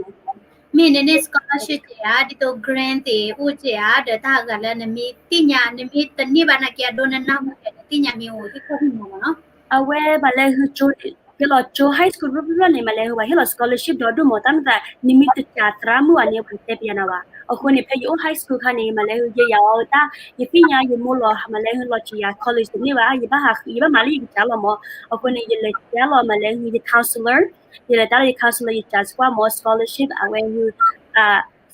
မ့ၢ်န့ၣ်န့ၣ် scholarship ကဲဧါ ဒ်သိး grant သ့ၣ်အိၣ်ကဲဧါ ဒီးတၢ်ဂၤလၢနမ့ၢ်သ့ၣ်ညါ နမ့ၢ်တန့ၢ်ဘၣ်နာ်က့ အဒိနနၢ်ဟူဒီး နသ့ၣ်ညါမ့ၢ်အိၣ်ဟ့ၣ်ခီဟ့ၣ်နီၤမ့ၢ်နီၤ အဝဲမၤလဲၤဟုကၠိ ကဲလီၤကၠိ high school ဖျၢၣ်ဖျၢၣ်န့ၣ် မၤလဲၤဟုပှၤဟ့ၣ်လီၤ scholarship ဒီဒိၣ်မး တၢ်မ့ၢ်သး နမ့ၢ်တစှၤသရၣ်မုၣ်ဘၣ်န့ၣ် ပှၤတဲပယၤနၤဘၣ်. အဃိန့ၣ် ဖဲယအိၣ် high school ခါန့ၣ် မၤလဲၤဟုယဲယၤအီၤတၢ် ယသ့ၣ်ညါယမိၢ်လီၤ မၤလဲၤဟုလီၤစှၤယၤ college တန့ၢ်ဘၣ် ယဘၣ်ဟး ယဘၣ်မၤလၢယကစၢ်လီၤမး. အဃိန့ၣ် ယလဲၤတဲလီၤ မၤလဲၤဟုယ counselor ယလဲၤတဲလီၤယ counselor ယစှၤစကွၢ်မး scholarship အဝဲဟု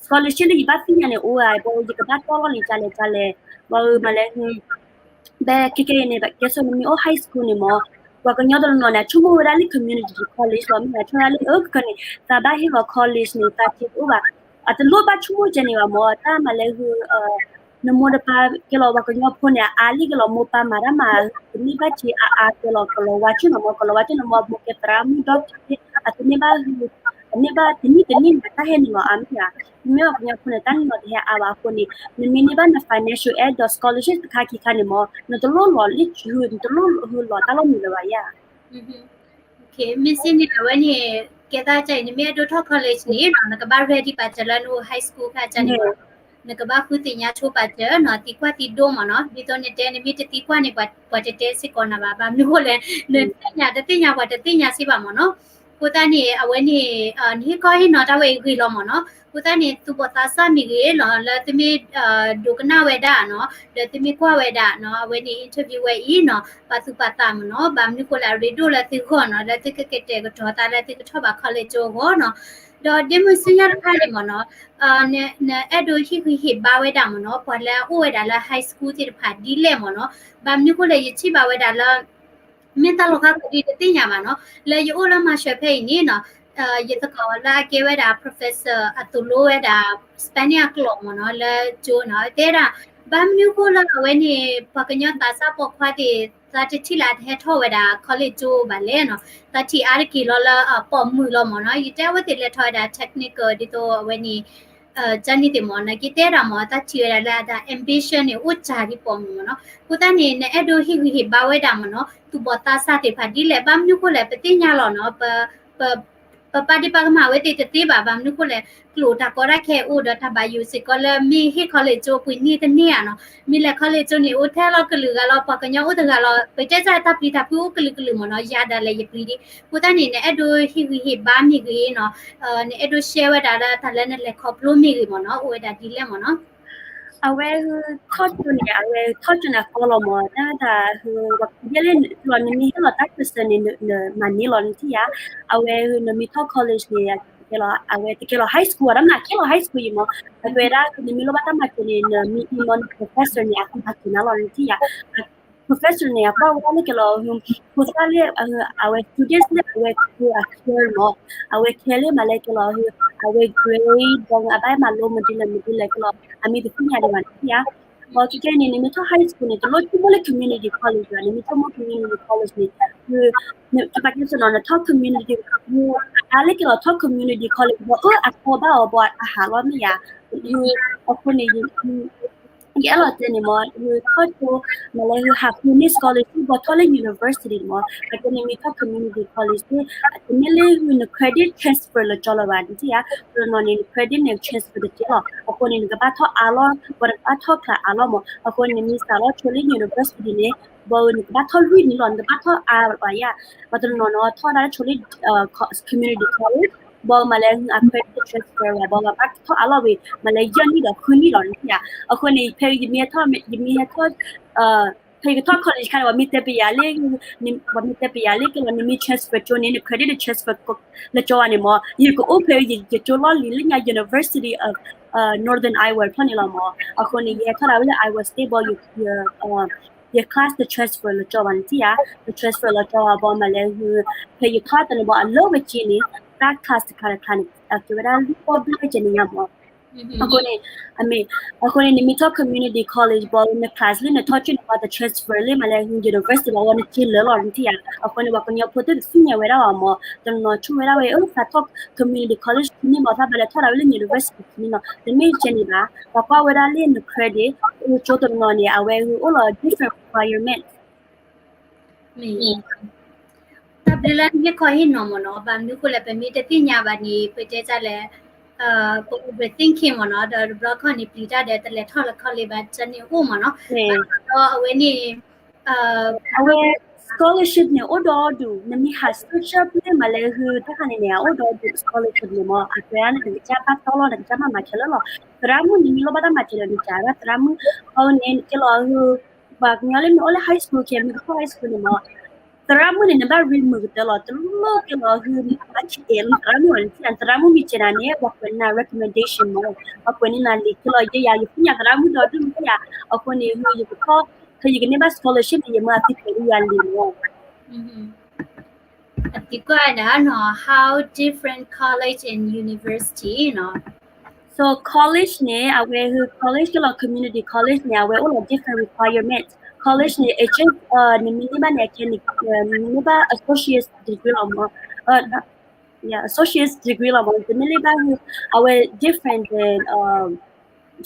scholarship လၢယဘၣ်သ့ၣ်ညါန့ၣ် အိၣ်ဧါ ဘၣ်ယကဘၣ်တီၢ်လီၤန့ၣ် ကလဲၤကလဲၤ ဘၣ်မၤလဲၤဟု ဘၣ်ခဲကနံၣ်အံၤန့ၣ် ကဲဆိနမ့ၢ်အိၣ် high school န့ၣ်မး ပှၤကညီတနီၤနီၤန့ၣ် ဆိကမိၣ်ဝဲဒၣ်လၢ community college လီၤ မ့ၢ်ဂ့ၤဆိဒၣ်လၢအကန့ၣ် သးဘၣ်ဟ့ၣ်လီၤ college န့ၣ် သးထံတအိၣ်ဘၣ်. အတလိၣ်ဘၣ်ဆိကမိၣ်ကဲန့ၣ်ဘၣ်မး တၢ်မၤလဲၤဟု နမိၢ်တပၢ်ကဲလီၤ ပှၤကညီဖိန့ၣ် အါလံကဲလီၤ မိၢ်ပၢ်မၤတၢ်မၤ တန့ၢ်ဘၣ်စ့အါအါကဲလီၤ ကလီၤဝါဆိနီၤမး ကလီၤဝါဆိနီၤမး မိၢ်ကဲသရၣ်မုၣ်ဒီက့ အတန့ၢ်ဘၣ်ဟု အန့ၢ်ဘၣ်တနံၣ်တနံၣ်န့ၣ် တၢ်ဟဲနုာ်လီၤအါမ့ၢ်ဧါ. မ့မ့ၢ်ပှၤကညီဖိန့ၣ် တၢ်နုာ်လီၤတဟဲအါဘၣ်အဃိန့ၣ် နမ့ၢ်န့ၢ်ဘၣ်န financial aid ဒီး scholarship တခါခံခါန့ၣ်မး နတလိၣ်လီၤလၢဟု နတလိၣ်ဟုလီၤတၢ်လီၢ်မံၤလၢၤဘၣ်ယါ မ့ၢ်စ့ၢ်န့ၣ် အဝဲန့ၣ် ကဲသးကါအံၤ နမ့ၢ်အဲၣ်ဒိးထီၣ် college န့ၣ်နီၤ နကဘၣ် ready ပာ်စၢၤလၢနအိၣ် high school ခါကန့ၣ် နကဘၣ်ဃုသ့ၣ်ညါဆိပာ်စၢၤနီၤ သံကွၢ်သံဒိၣ်မးနီၤ ဒ်သိးနတဲ နမ့ၢ်တသံကွၢ်န့ၣ် ပှၤတတဲစ့ၢ်ကီးနၤဘၣ် ဘၣ်မနုၤဃိလဲၣ် နသ့ၣ်ညါတသ့ၣ်ညါ ပှၤတသ့ၣ်ညါစ့ၢ်ဘၣ်မးနီၤ. အဃိသတးန့ၣ် အဝဲန့ၣ် နဟ့ၣ်ခီဟ့ၣ်နီၤတၢ်ဝဲအံၤဂ့ၤလီၤမးနီၤ. အဃိသတးန့ၣ် သူၣ်ဘီၣ်သးစၢ်မ့ၢ်ဂ့ၤလီၤ လၢသုမ့ၢ် ဒိကနၣ်ဝဲဒၣ်နီၤ ဒီးသုမ့ၢ်ကွၢ်ဝဲဒၣ်နီၤ အဝဲန့ၣ် interview ဝဲအံၤနီၤ ပာ်သူၣ်ပာ်သးမးနီၤ ဘၣ်မနုၤဃိလၢအရ့ဒိၣ်လၢသုဂီၢ်နီၤ လၢသုကကတဲာ်ကတီၤသးလၢသုကထီၣ်ဘၣ် college ကၠိအဂီၢ်နီၤ. ဒီးဒ့မုၢ်ဆူညါတခါန့ၣ်မးနီၤ နအဲၣ်ဒိးဟ့ၣ်ဂံၢ်ဟ့ၣ်ဘါဝဲဒၣ်မးနီၤ ပှၤလၢအအိၣ်ဝဲဒၣ်လၢ high school သ့ၣ်တဖၣ်ဒ်လဲၣ်မးနီၤ. ဘၣ်မနုၤဃိလဲၣ် ယထံၣ်ဘၣ်ဝဲဒၣ်လၢ မ့ၢ်တၢ်လီၤဂာ်ကိးဒံးတသ့ၣ်ညါဘၣ်နီၤ လၢယအိၣ်လၢ Marshall ဖဲအံၤန့ၣ်နီၤ ယသကိးလၢအကဲဝဲဒၣ် professor အသိၣ်လိဝဲဒၣ် Spanish အကျိာ်မးနီၤ လၢကၠိနီၤ တဲဒၣ် ဘၣ်မနုၤဃိလၢအဝဲန့ၣ် ပှၤကညီသးစၢ်ပိာ်ခွါသ့ၣ် သးတထံၣ်လၢအတဟဲထီၣ်ဝဲဒၣ် college ကၠိဘၣ်လဲၣ်နီၤ သးထံၣ်အါတက့ၢ်လီၤလၢအပိာ်မုၣ်လီၤမးနီၤ ယတဲအဝဲသ့ၣ်လဲၤထီၣ်ဝဲဒၣ် technical ဒ်သိးအဝဲန့ၣ် ကန့ၣ်သ့ၣ်မးနီၤ က့တဲဒၣ်မး သးထံၣ်ဝဲဒၣ်လၢအတၢ် ambition န့ၣ် အိၣ်စှၤဒ်ပိာ်မုၣ်မးနီၤ. အဃိသတးန့ၣ် နအဲၣ်ဒိးဟ့ၣ်ဂံၢ်ဟ့ၣ်ဘါဝဲဒၣ်မးနီၤ သူၣ်ဘီၣ်သးစၢ်သ့ၣ်တဖၣ်ဒ်လဲၣ် ဘၣ်မနုၤဃိလဲၣ် ပသ့ၣ်ညါလီၤနီၤ ပပာ်ဒ့ၣ်ပာ်ကမၣ်ဝဲသ့ၣ်တသ့ဘၣ် ဘၣ်မနုၤဃိလဲၣ် ကျိာ်တၢ်ကီတၢ်ခဲအိၣ်ဒီးတၢ်ဘၣ်ယိၣ်စ့ၢ်ကီးလၢမ့ၢ်ဟ့ၣ် college ကၠိပှ့ၤန့ၢ်တန့ၢ်ဧါနီၤ မ့ၢ်လဲၤ college ကၠိန့ၣ် အိၣ်ထဲလီၤကလုာ်ဂၤလီၤ ပှၤကညီအိၣ်တဂၤလီၤ ပတဲစၢ်တၢ်ပျံၤတၢ်ဖုးအိၣ်ကလုာ်ကလုာ်မးနီၤ ယၤဒၣ်လဲာ်ယပျံၤဒံး အဃိသတးန့ၣ် နအဲၣ်ဒိးဟ့ၣ်ဂံၢ်ဟ့ၣ်ဘါမ့ၢ်ဂ့ၤနီၤ နအဲၣ်ဒိး share ဝဲဒၣ်လၢတၢ်လၢနလဲၤခီဖျိမ့ၢ်ဂ့ၤမးနီၤ အိၣ်ဝဲဒၣ်ဒ်လဲၣ်မးနီၤ အဝဲထီၣ်ကၠိန့ၣ် အဝဲထီၣ်ကၠိန့ၣ်အကီလီၤမး တၢ်တၢ် ယဲလၢ နမ့ၢ်ဟ့ၣ်လီၤတၢ်ကစၢၢ်န့ၣ် နမၤန့ၢ်လီၤနထံၣ်ဧါ အဝဲနမ့ၢ်ထီၣ် college န့ၣ် အဝဲတကဲလီၤ high school အတမ့ၢ်ကဲလီၤ high school အံၤမး အကဲဒၣ် နမ့ၢ်လိၣ်ဘၣ်တၢ်မၤစၢၤန့ၣ် နမ့ၢ်အံၤမး န professor န့ၣ် အကူၣ်ဘၣ်စၢၤနၤလီၤနထံၣ်ဧါ professor န့ၣ် အကွၢ်ဝဲဒၣ်လၢကဲလီၤ ဖိသၣ်လၢ အဝဲ students လၢအဝဲ အ care မး အဝဲ care လၢမၤလၢကဲလီၤ အဝဲ grade ဒီးအဘၣ်မၤလိမနုၤလဲၣ်မနုၤလဲၣ်ကဲလီၤ အမ့ၢ်တသ့ၣ်ညါဒံးဘၣ်နထံၣ်ဧါ ဘၣ်ခဲကနံၣ်အံၤန့ၣ် နမ့ၢ်ထီၣ် high school န့ၣ် တလိၣ်ဆိကမိၣ်လၢ community college ဘၣ် နမ့ၢ်ဆိကမိၣ် community college န့ၣ် ကပာ်ကဲစ့ၢ်နီၤ နထီၣ် community အါလၢကဲလီၤထီၣ် community college ဘၣ်အၢအကီဘၣ်အီၤဘၣ်အဟးလီၤမ့ၢ်ဧါ အဃိန့ၣ် ယအဲၣ်လီၤတဲန့ၣ်မး ယထီၣ်ကၠိ မၤလၢဟးဃုန့ၢ် scholarship ဘၣ်ထီၣ်လၢ university န့ၣ်မး အကဲန့ၣ်မ့ၢ်ထီၣ် community college န့ၣ် တမ့ၢ်လၢန credit transfer လၢကၠီလၢၤဘၣ် နထံၣ်ဧါ တနီၤန့ၣ် န credit န့ၣ် transfer တကဲလီၤ အဃိန့ၣ် နကဘၣ်ထီၣ်အါလီၤ ပှၤတကဘၣ်ထီၣ်ချးအါလီၤမး အဃိန့ၣ် နမ့ၢ်စးထီၣ်ဆိလၢ university န့ၣ် ဘၣ်နကဘၣ်ထီၣ်လွံၢ်နံၣ်လီၤ နကဘၣ်ထီၣ်အါဘၣ်ယါ, ပှၤတနီၤနီၤထီၣ်ဒၣ်ဆိလၢ community college ဘၣ်မၤလၢ accredited transfer ဘၣ် ဘၣ်ဘၣ်ထီၣ်အါလီၤဝံၤ မၤလၢယဲၢ်နံၣ်ဒီးဃုနံၣ်လီၤ နထံၣ်ဧါ. အဃိန့ၣ် ဖဲယမ့ၢ်ဟဲထီၣ် ယမ့ၢ်ဟဲထီၣ် ဖဲယကထီၣ် college ခါန့ၣ် ပှၤမ့ၢ်တဲပယၤလၢ ပှၤမ့ၢ်တဲပယၤလၢ ကဲလီၤ နမ့ၢ် transfer ကၠိန့ၣ် န credit transfer လၢကၠိဘၣ်န့ၣ်မ့ၢ် ယကအိၣ်ဖဲယကၠိလီၢ်လံၤလၢညါ University of Northern Iowa ဖျၢၣ်န့ၣ်လီၤမ့ၢ်. အဃိန့ၣ် ယဟဲထီၣ်ဒၣ်ဝဲလၢ Iowa State ဘၣ် ယ class တ transfer လၢကၠိဘၣ် နထံၣ်ဧါ, တ transfer လၢကၠိဘၣ် ဘၣ်မၤလၢ ဖဲယထီၣ်တန့ၣ်ဘၣ် အလီၢ်ဝဲကၠ့န့ၣ် တၢ် class တခါတခါန့ၣ် အကဲဝဲဒၣ်လွံၢ်ပီၢ်ဘျဲၣ်ကဲန့ၣ်ညါမ့ၢ်. အဃိန့ၣ် အမ့ၢ် အဃိန့ၣ် နမ့ၢ်ထီၣ် community college ဘၣ် န class လၢနထီၣ်ကၠိန့ၣ် ပှၤတ transfer လၢမၤလၢ university ဘၣ် ဝဲနကၠ့လၢာ်လီၤ နထံၣ်ဧါ. အဃိန့ၣ် ပှၤကညီဖိတသ့ၣ်ညါဝဲဒၣ်ဘၣ်မ့ၢ် တနီၤဆိၣ်ဝဲဒၣ်ဝဲ အသးထီၣ် community college ခံနံၣ်ဘၣ် သးဘၣ်လဲၤထီၣ်ဒၣ်ဝဲလၢ university ခံနံၣ်လီၤ တမ့ၢ်ကဲန့ၣ်ဘၣ်. ပှၤကွၢ်ဝဲဒၣ်လၢန credit ကၠိတနီၤန့ၣ် အဝဲအိၣ်လီၤ different requirement တၢ်ဘျုးလၢနဟ့ၣ်ခီဟ့ၣ်နီၤမ့ၢ်နီၤ, ဘၣ်မနုၤဃိလဲၣ် ပမ့ၢ်တသ့ၣ်ညါဘၣ်န့ၣ် ပတဲတၢ်လဲၣ် ပ overthinking မ့ၢ်နီၤ, ဒီးတဘျီခီန့ၣ် ပျံၤတၢ်ဒီးတလဲၤထီၣ်လၢ college ဘၣ် တၢ်န့ၣ်အိၣ်မ့ၢ်နီၤ, ဒီးအဝဲန့ၣ် အဝဲ scholarship န့ၣ် အိၣ်ဒီဒူၣ်, နမ့ၢ်ဟး search လၢမၤလၢဟုတၢ်ခါန့ၣ်န့ၣ် အအိၣ်ဒီဒူၣ် scholarship န့ၣ်မ့ၢ် အကဲနကစၢ်ဘၣ်တီလီၤ နကစၢ်ဘၣ်မၤခဲလၢာ်လီၤ. သရၣ်မုၣ်န့ၣ် မ့ၢ်လိၣ်ဘၣ်တၢ်မၤခဲလၢာ် နကစၢ်ဘၣ်သရၣ်မုၣ်, အဝဲန့ၣ် နကဲလီၤဟု ပှၤကညီလၢမ့ၢ်အိၣ်လၢ high school ခဲ မ့ၢ်ကထီၣ် high school န့ၣ်မ့ၢ် သရၣ်မုၣ်န့ၣ် နဘၣ် read မုာ်ကတၢၢ်လီၤ, တလိၣ်ကဲလီၤဟု အဆံးအဲၣ်လၢသရၣ်မုၣ်လီၤ, နထံၣ် သရၣ်မုၣ်မ့ၢ်ကဲနၤန့ၣ် ပှၤကွဲးန့ၢ်နၤ recommendation မ့ၢ် ပှၤကွဲးန့ၢ်နၤလံာ်ကဲလီၤ ယဲယၤ ယသ့ၣ်ညါသရၣ်မုၣ်ဒီဒူၣ်မ့ၢ်ယၤ, အဃိန့ၣ် ယကထီၣ် ဖဲယကန့ၢ်ဘၣ် scholarship န့ၣ် ယမ့ၢ်အသံကွဲးလၢယၤလံာ်မ့ၢ် အသံကွၢ်ဒၣ်နီၤ how different college and university နီၤ. So college န့ၣ် အဝဲ college ကဲလီၤ community college န့ၣ် အဝဲအိၣ်လီၤ different requirement. College န့ၣ် it's just နမ့ၢ်န့ၢ်ဘၣ်န့ၣ် အကဲ နမ့ၢ်န့ၢ်ဘၣ် associate degree လီၤမ့ၢ် associate degree လီၤမ့ၢ် တမ့ၢ်လၢဘၣ် အဝဲ different than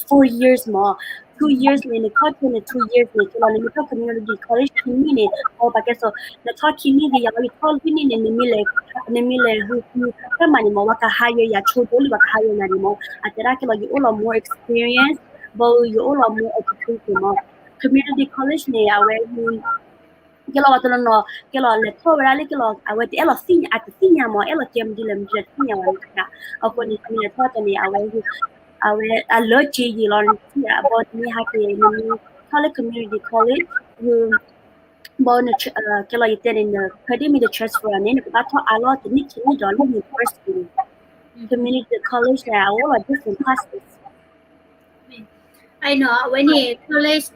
four years မ့ၢ် two years န့ၣ် နထီၣ်ကၠိန့ၣ် two years န့ၣ် ကဲလီၤ နမ့ၢ်ထီၣ် community college ခံနံၣ်န့ၣ် အပာ်ကဲသိး နထီၣ်ခံနံၣ်ဒီး ယၤလီၤ ယထီၣ်လွံၢ်နံၣ်န့ၣ် နမ့ၢ်လဲၤ နမ့ၢ်လဲၤ ဟူ တၢ်မၤန့ၣ်မ့ၢ် ပှၤကဟးယဲယၤ ဆိဒိၣ်လံ ပှၤကဟးယဲနၤန့ၣ်မ့ၢ် အတဲဒၣ်ကဲလီၤ ယအိၣ်လီၤ more experience ဘၣ် ယအိၣ်လီၤ more education မ့ၢ် community college န့ၣ် အဝဲ ကဲလီၤ ပှၤတနီၤနီၤ ကဲလီၤ လဲၤထီၣ်ဝဲဒၣ်လၢကဲလီၤ အဝဲတအဲၣ်လီၤသ့ၣ်ညါ အတသ့ၣ်ညါမ့ၢ် အဲၣ်လီၤကဲမနုၤလဲၣ် မနုၤလဲၣ် တသ့ၣ်ညါဝဲန့ၣ် အဃိန့ၣ် မ့ၢ်လဲၤထီၣ်တန့ၣ် အဝဲ အဝဲအလၢက့ယံာ်လီၤ နထံၣ်ဧါ ဘၣ် နမ့ၢ်ဟးက့ၤ နမ့ၢ်ထီၣ်လၢ community college ဘၣ် ကဲလီၤ ယတဲန့ၣ် န credit မ့ၢ်တ transfer န့ၣ် နကဘၣ်ထီၣ်အါလီၤတနံၣ်ခံနံၣ်ဒီးလၢ university community college န့ၣ် အအိၣ်လီၤ different classes အဝဲန့ၣ် college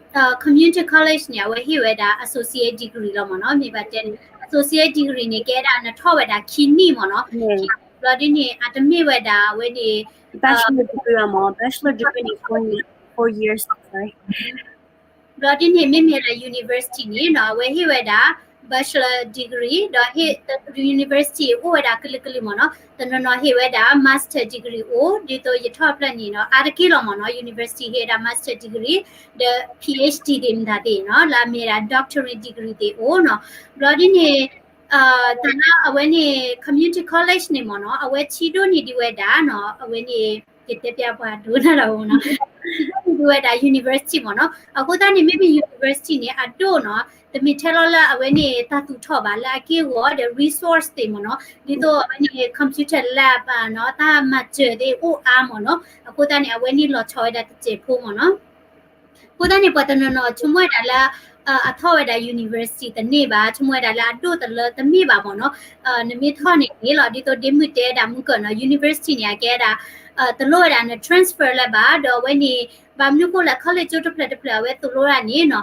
community college န့ၣ် အဝဲဟ့ၣ်ဝဲဒၣ် associate degree လီၤမ့ၢ်နီၤ မ့ၢ်ဘၣ်တဲန့ၣ် associate degree န့ၣ် ကဲဒၣ်နထီၣ်ဝဲဒၣ်ခံနံၣ်မ့ၢ်နီၤ ဘျီဒ်န့ၣ် အတမ့ၢ်ဝဲဒၣ်အဝဲန့ၣ် bachelor degree လီၤမ့ၢ် bachelor degree န့ၣ် four years ဘျီဒ်န့ၣ် မ့မ့ၢ်လၢ university န့ၣ်နီၤ အဝဲဟ့ၣ်ဝဲဒၣ် bachelor degree ဒီးဟ့ၣ် university အိၣ်ဝဲဒၣ်ကလုာ်ကလုာ်မ့ၢ်နီၤ တနီၤနီၤဟ့ၣ်ဝဲဒၣ် master degree အိၣ် ဒ်သိးယထီၣ်ဖျၢၣ်န့ၣ်နီၤ အါတက့ၢ်လီၤမ့ၢ်နီၤ university ဟ့ၣ်ဝဲဒၣ် master degree ဒီး PhD သ့ၣ်မတၤသ့ၣ်နီၤ လၢအမ့ၢ်ဒၣ် doctorate degree သ့ၣ်အိၣ်နီၤ ဘျီဒ်န့ၣ် တၢ်လၢအဝဲန့ၣ် community college န့ၣ်မ့ၢ်နီၤ အဝဲဆံးဒိၣ်န့ၢ်ဒံးဝဲဒၣ်နီၤ အဝဲန့ၣ် ယတဲပျၢ်ပှၤဒိၣ်နၢ်လီၤမ့ၢ်နီၤ ဆံးဒိၣ်န့ၢ်ဒံးဝဲဒၣ် university မ့ၢ်နီၤ အဃိသတးန့ၣ် မ့မ့ၢ် university န့ၣ် အဒိၣ်နီၤ တမ့ၢ်ထဲလီၤလၢအဝဲန့ၣ် တၢ်သူၣ်ထီၣ်ဘၣ် လၢအက့ၢ်အဂီၤဒီး resource သ့ၣ်မ့ၢ်နီၤ ဒ်သိးအဝဲန့ၣ် computer lab နီၤ တၢ်မၤစၢၤသ့ၣ်အိၣ်အါမ့ၢ်နီၤ အဃိသတးန့ၣ် အဝဲန့ၣ်လီၤဆီဝဲဒၣ်တစဲးဖိမ့ၢ်နီၤ အဃိသတးန့ၣ် ပှၤတနီၤနီၤဆိကမိၣ်ဝဲဒၣ်လၢ အထီၣ်ဝဲဒၣ် university တန့ၢ်ဘၣ် ဆိကမိၣ်ဝဲဒၣ်လၢအဒိၣ်တလၢတမ့ၢ်ဘၣ်မ့ၢ်နီၤ နမ့ၢ်ထီၣ်န့ၣ်န့ၣ်လီၤ ဒ်သိးဒ့မုၣ်တဲဒၣ်မုၢ်ကၢၢ်နီၤ university န့ၣ် အကဲဒၣ် တလိၣ်ဝဲဒၣ်န transfer လၢၤဘၣ် ဒီးအဝဲန့ၣ် ဘၣ်မနုၤဃိလဲၣ် college ကၠိတဖျၢၣ်တဖျၢၣ် အဝဲသိၣ်လိတၢ်န့ၣ်နီၤ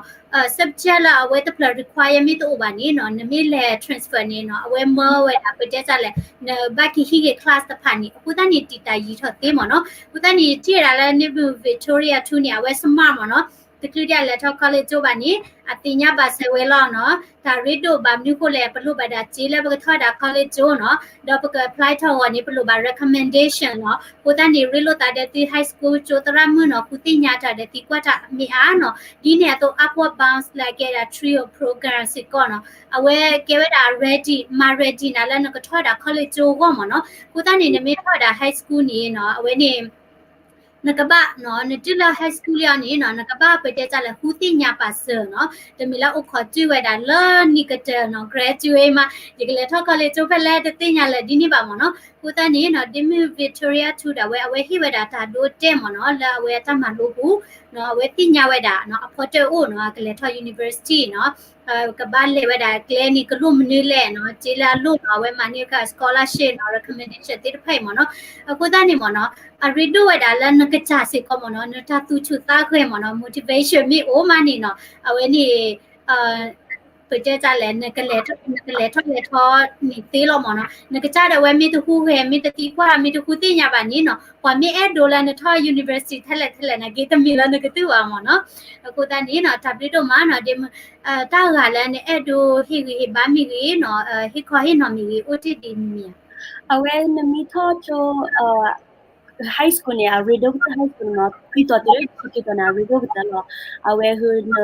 subject လၢအဝဲတဖျၢၣ် requirement တအိၣ်ဘၣ်န့ၣ်နီၤ နမ့ၢ်လဲၤ transfer န့ၣ်နီၤ အဝဲမၢဝဲဒၣ် ပတဲတၢ်လဲၣ် နဘၣ်က့ၤဟံးက့ၤ class တဖၣ်န့ၣ် အဃိသတးန့ၣ် တံာ်တာ်ယံာ်ထီၣ်သ့မ့ၢ်နီၤ အဃိသတးန့ၣ် ယထံၣ်ဝဲဒၣ်လၢ နဘုၣ် Victoria ထူန့ၣ် အဝဲ smart မ့ၢ်နီၤ တချုးဒၣ်လဲၤထီၣ် college ကၠိဘၣ်န့ၣ် အသ့ၣ်ညါဘၣ်စဲးဝဲလီၤနီၤ တၢ်ရ့ဒိၣ်ဘၣ်မနုၤဃိလဲၣ် ပလိၣ်ဘၣ်ဒၣ်စ့လၢပကထီၣ်ဝဲဒၣ် college ကၠိနီၤ ဒီးပက apply ထီၣ်အဂီၢ်န့ၣ် ပလိၣ်ဘၣ် recommendation နီၤ အဃိသတးန့ၣ် ရ့လိာ်သးဒီးသု high school ကၠိသရၣ်မုၣ်နီၤ ဃုသ့ၣ်ညါတၢ်ဒီးသံကွၢ်တၢ်မ့ၢ်အါနီၤ ဒ်န့ၣ်အသိး Upward Bound လၢအကဲဒၣ် trio program စ့ၢ်ကီးနီၤ အဝဲကဲဝဲဒၣ် ready မၤ ready နၤလၢနကထီၣ်ဝဲဒၣ် college ကၠိအဂီၢ်မ့ၢ်နီၤ အဃိသတးန့ၣ် နမ့ၢ်ထီၣ်ဝဲဒၣ် high school န့ၣ်နီၤ အဝဲန့ၣ် နကဘၣ်နီၤ နတုၤလၢ high school လံအီၤန့ၣ်နီၤ နကဘၣ်ပတဲတၢ်လဲၣ် ဃုသ့ၣ်ညါပာ်စၢၤနီၤ တမ့ၢ်လၢအိၣ်ခိးတုၤဝဲဒၣ်လၢနံၣ်ကတၢၢ်နီၤ graduate မး ယကလဲၤထီၣ် college ဖဲလဲၣ်တသ့ၣ်ညါလၢၤဒ်န့ၣ်ဘၣ်မ့ၢ်နီၤ အဃိသတးန့ၣ်နီၤ ဒ်မုၢ် Victoria ထူဒၣ်ဝဲ အဝဲဟ့ၣ်ဝဲဒၣ်တၢ်ဒိတဲာ်မ့ၢ်နီၤ လၢအဝဲအတၢ်မၤလိပူၤနီၤ အဝဲသ့ၣ်ညါဝဲဒၣ်နီၤ အဖီတၢၣ်အိၣ်နီၤ အကလဲၤထီၣ် university နီၤ ကဘၣ်လဲၤဝဲဒၣ်ကျဲန့ၣ် ကလိၣ်မနုၤလဲၣ်နီၤ စ့လၢအလိၣ်နီၤ အဝဲမၤန့ၢ်က scholarship နီၤ recommendation သ့ၣ်တဖၣ်အံၤမ့ၢ်နီၤ အဃိသတးန့ၣ်မ့ၢ်နီၤ အရ့ဒိၣ်ဝဲဒၣ်လၢနကစၢ်စ့ၢ်ကီးမ့ၢ်နီၤ နတၢ်သူၣ်ဆူၣ်သးဂဲၤမ့ၢ်နီၤ motivation မ့ၢ်အိၣ်မးန့ၣ်နီၤ အဝဲန့ၣ် ပတဲတၢ်လဲၣ် နကလဲၤထီၣ်လဲၤထီၣ်န့ၣ်သ့လီၤမ့ၢ်နီၤ နကစၢ်ဒၣ်ဝဲမ့ၢ်တဟူးဂဲၤ မ့ၢ်တသံကွၢ် မ့ၢ်တဃုသ့ၣ်ညါဘၣ်န့ၣ်နီၤ ပှၤမ့ၢ်အဲၣ်ဒိးလၢနထီၣ် university ထဲလဲၣ်ထဲလဲၣ်န့ၣ် က့ၤတမံၤလၢနကသုၣ်ဘၣ်မ့ၢ်နီၤ အဃိသတးန့ၣ်နီၤ တၢ်ဘျုးဒိၣ်မးနီၤ ဒ်မုၢ် တၢ်ဂၤလၢနအဲၣ်ဒိးဟ့ၣ်ဂံၢ်ဟ့ၣ်ဘါမ့ၢ်ဂ့ၤနီၤ ဟ့ၣ်ခီဟ့ၣ်နီၤမ့ၢ်ဂ့ၤ အိၣ်တ့ၢ်ဒ်မ့ၢ်ဧါ အဝဲနမ့ၢ်ထီၣ်ကၠိ high school န့ၣ် အရ့ဒိၣ်ကတၢၢ် high school န့ၣ်နီၤ ခံတီၤတုၤလၢခံတီၤန့ၣ် အရ့ဒိၣ်ကတၢၢ်လီၤ အဝဲဟ့ၣ်န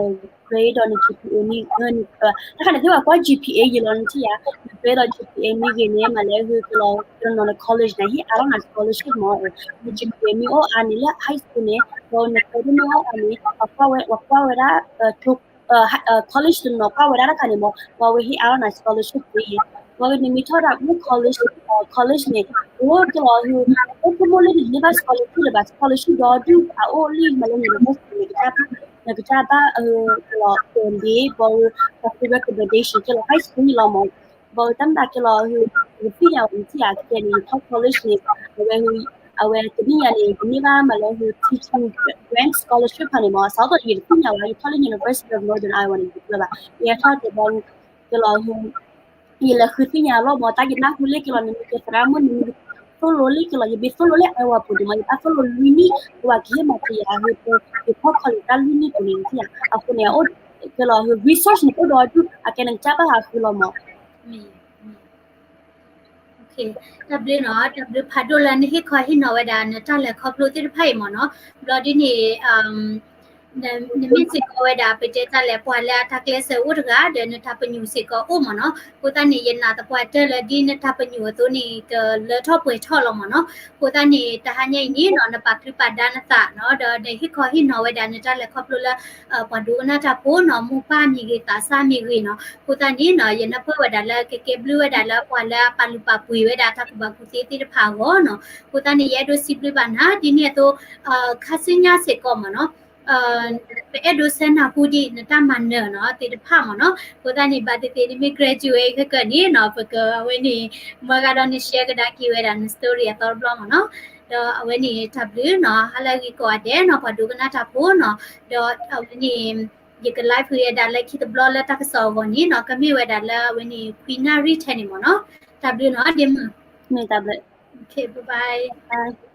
grade ဒီးန GPA မ့ၢ်ဂ့ၤ တခါန့ၣ် သ့ၣ်ပှၤကွၢ် GPA ယံၤလီၤန့ၣ်ထံၣ်ယါ န grade ဒီး GPA မ့ၢ်ဂ့ၤန့ၣ် မၤလၢဟ့ၣ်ကလီၤ တနီၤနီၤန college န့ၣ် ဟ့ၣ်အါထီၣ်နၤ scholarship မ့ၢ် န GPA မ့ၢ်အိၣ်အါန့ၣ်လၢ high school န့ၣ် ဒီးန grade မ့ၢ်အိၣ်အါန့ၣ် ပှၤကွၢ်ဝဲဒၣ် college တနီၤကွၢ်ဝဲဒၣ်တခါန့ၣ်မ့ၢ် ပှၤဝဲဟ့ၣ်အါထီၣ်နၤ scholarship သ့ ပှၤဝဲနမ့ၢ်ထီၣ်ဒၣ်မ့ၢ် college college န့ၣ် အိၣ်ကလီၤဟ့ၣ် အိၣ်ကမိၣ်လၢနန့ၢ်ဘၣ် scholarship လၢၤဘၣ် scholarship ဒီဒူၣ်အအိၣ်လံ မၤလၢ university န့ၣ် နကစၢ်ဘၣ် ကလီၤ ပလ့ ဘီ recommendation ကလီၤ high school န့ၣ်လီၤမ့ၢ် ဘီတၢ်မတၤကလီၤ ယသ့ၣ်ညါဝဲနထံၣ်ဧါ ကဲန့ၣ် ယထီၣ် college န့ၣ် အဝဲ အဝဲတနံၣ်ညါန့ၣ် ယန့ၢ်ဘၣ်မၤလၢ teaching grant scholarship ဖဲန့ၣ်မ့ၢ် စးထီၣ်ယတသ့ၣ်ညါဘၣ် ယထီၣ်လၢ University of Northern Iowa န့ၣ် ယတကျၢၤဘၣ် ယထီၣ်တဘီ ကလီၤ ယလဲၤဃုသ့ၣ်ညါလီၤမ့ၢ် တၢ်ယနၢ်ဟူလၢကလီၤ နမ့ၢ်ကဲသရၣ်မုၣ်န့ၣ် နမ့ၢ်သိၣ်လိလၢကလီၤ ယမ့ၢ်သိၣ်လိလၢ Iowa ပူၤန့ၣ်မ့ၢ် ယဘၣ်သိၣ်လိလွံၢ်နံၣ် ပှၤကဟ့ၣ်မၤတ့ၢ်ယၤ ယထီၣ် college တၢ်လွံၢ်နံၣ်ပူၤန့ၣ် နထံၣ်ဧါ အဃိန့ၣ် ကလီၤ resource န့ၣ် အိၣ်ဒီဒူၣ် အကဲနကစၢ်ဘၣ်ဟးဃုလီၤမ့ၢ် တၢ်ဘျုးနီၤ တၢ်ဘျုးဖးဒိၣ်လၢနဟ့ၣ်ခီဟ့ၣ်နီၤဝဲဒၣ် နတၢ်လဲၤခီဖျိသ့ၣ်တဖၣ်အံၤမ့ၢ်နီၤ ဘျီဒ်န့ၣ် နမ့ၢ်စ့ၢ်ကီးဝဲဒၣ် ပတဲတၢ်လဲၣ် ပှၤလၢအတၢ်ကျဲးစၢးအိၣ်တဂၤ ဒီးနတၢ်ပညိၣ်စ့ၢ်ကီးအိၣ်မ့ၢ်နီၤ အဃိသတးန့ၣ် ယနာ်သပှၢ်တၢၢ်လၢဒ်နတၢ်ပညိၣ်အသိးန့ၣ် ကလၢထီၣ်ပှဲၤထီၣ်လီၤမ့ၢ်နီၤ အဃိသတးန့ၣ် တဟါညါအံၤန့ၣ်နီၤ နပာ်ချုးပာ်ဒါနသးနီၤ ဒီးနဟ့ၣ်ခီဟ့ၣ်နီၤဝဲဒၣ် နတၢ်လဲၤခီဖျိလၢ ပှၤဒိကနၣ်တၢ်ဖိနီၤ မိၢ်ပၢ်မ့ၢ်ဂ့ၤ သးစၢ်မ့ၢ်ဂ့ၤနီၤ အဃိသတးန့ၣ်နီၤ ယနၢ်ပၢၢ်ဝဲဒၣ်လၢ ကကဲဘျုးဝဲဒၣ်လၢပှၤလၢအပာ်လုၢ်ပာ်ပှ့ၤဝဲဒၣ်တၢ်ကူၣ်ဘၣ်ကူၣ်သ့သ့ၣ်တဖၣ်အဂီၢ်နီၤ အဃိသတးန့ၣ် ယအဲၣ်ဒိးစံးဘျုးဘၣ်နၤ ဒ်န့ၣ်အသိး ခါဆူညါစ့ၢ်ကီးမ့ၢ်နီၤ ပအဲၣ်ဒိးဆၢနၢ်ဟူဒံးနတၢ်မၤနၢၤနီၤ သ့ၣ်တဖၣ်မ့ၢ်နီၤ အဃိသတးန့ၣ် ဘၣ်သ့ၣ်သ့ၣ်နမ့ၢ် graduate ခဲကနံၣ်အံၤနီၤ ပကအဝဲန့ၣ် မၤဂၤဒီးန share ကဒါက့ၤဝဲဒၣ်န story အသီတဘျီမ့ၢ်နီၤ ဒီးအဝဲန့ၣ်တၢ်ဘျုးနီၤ ဟါလၢအဂ့ၤကိးဂၤဒဲးနီၤ ပှၤဒိကနၣ်တၢ်ဖိနီၤ ဒီးအဝဲန့ၣ် ယက live ဝဲဒၣ်လၢခံတဘျီလၢတၢ်ကစီၣ်အဂီၢ်န့ၣ်နီၤ ကမ့ၢ်ဝဲဒၣ်လၢအဝဲန့ၣ် ခွံနၣ်ရံၣ်ထဲန့ၣ်မ့ၢ်နီၤ တၢ်ဘျုးနီၤ ဒ့မုၣ် မ့ၢ်တၢ်ဘျုး okay bye bye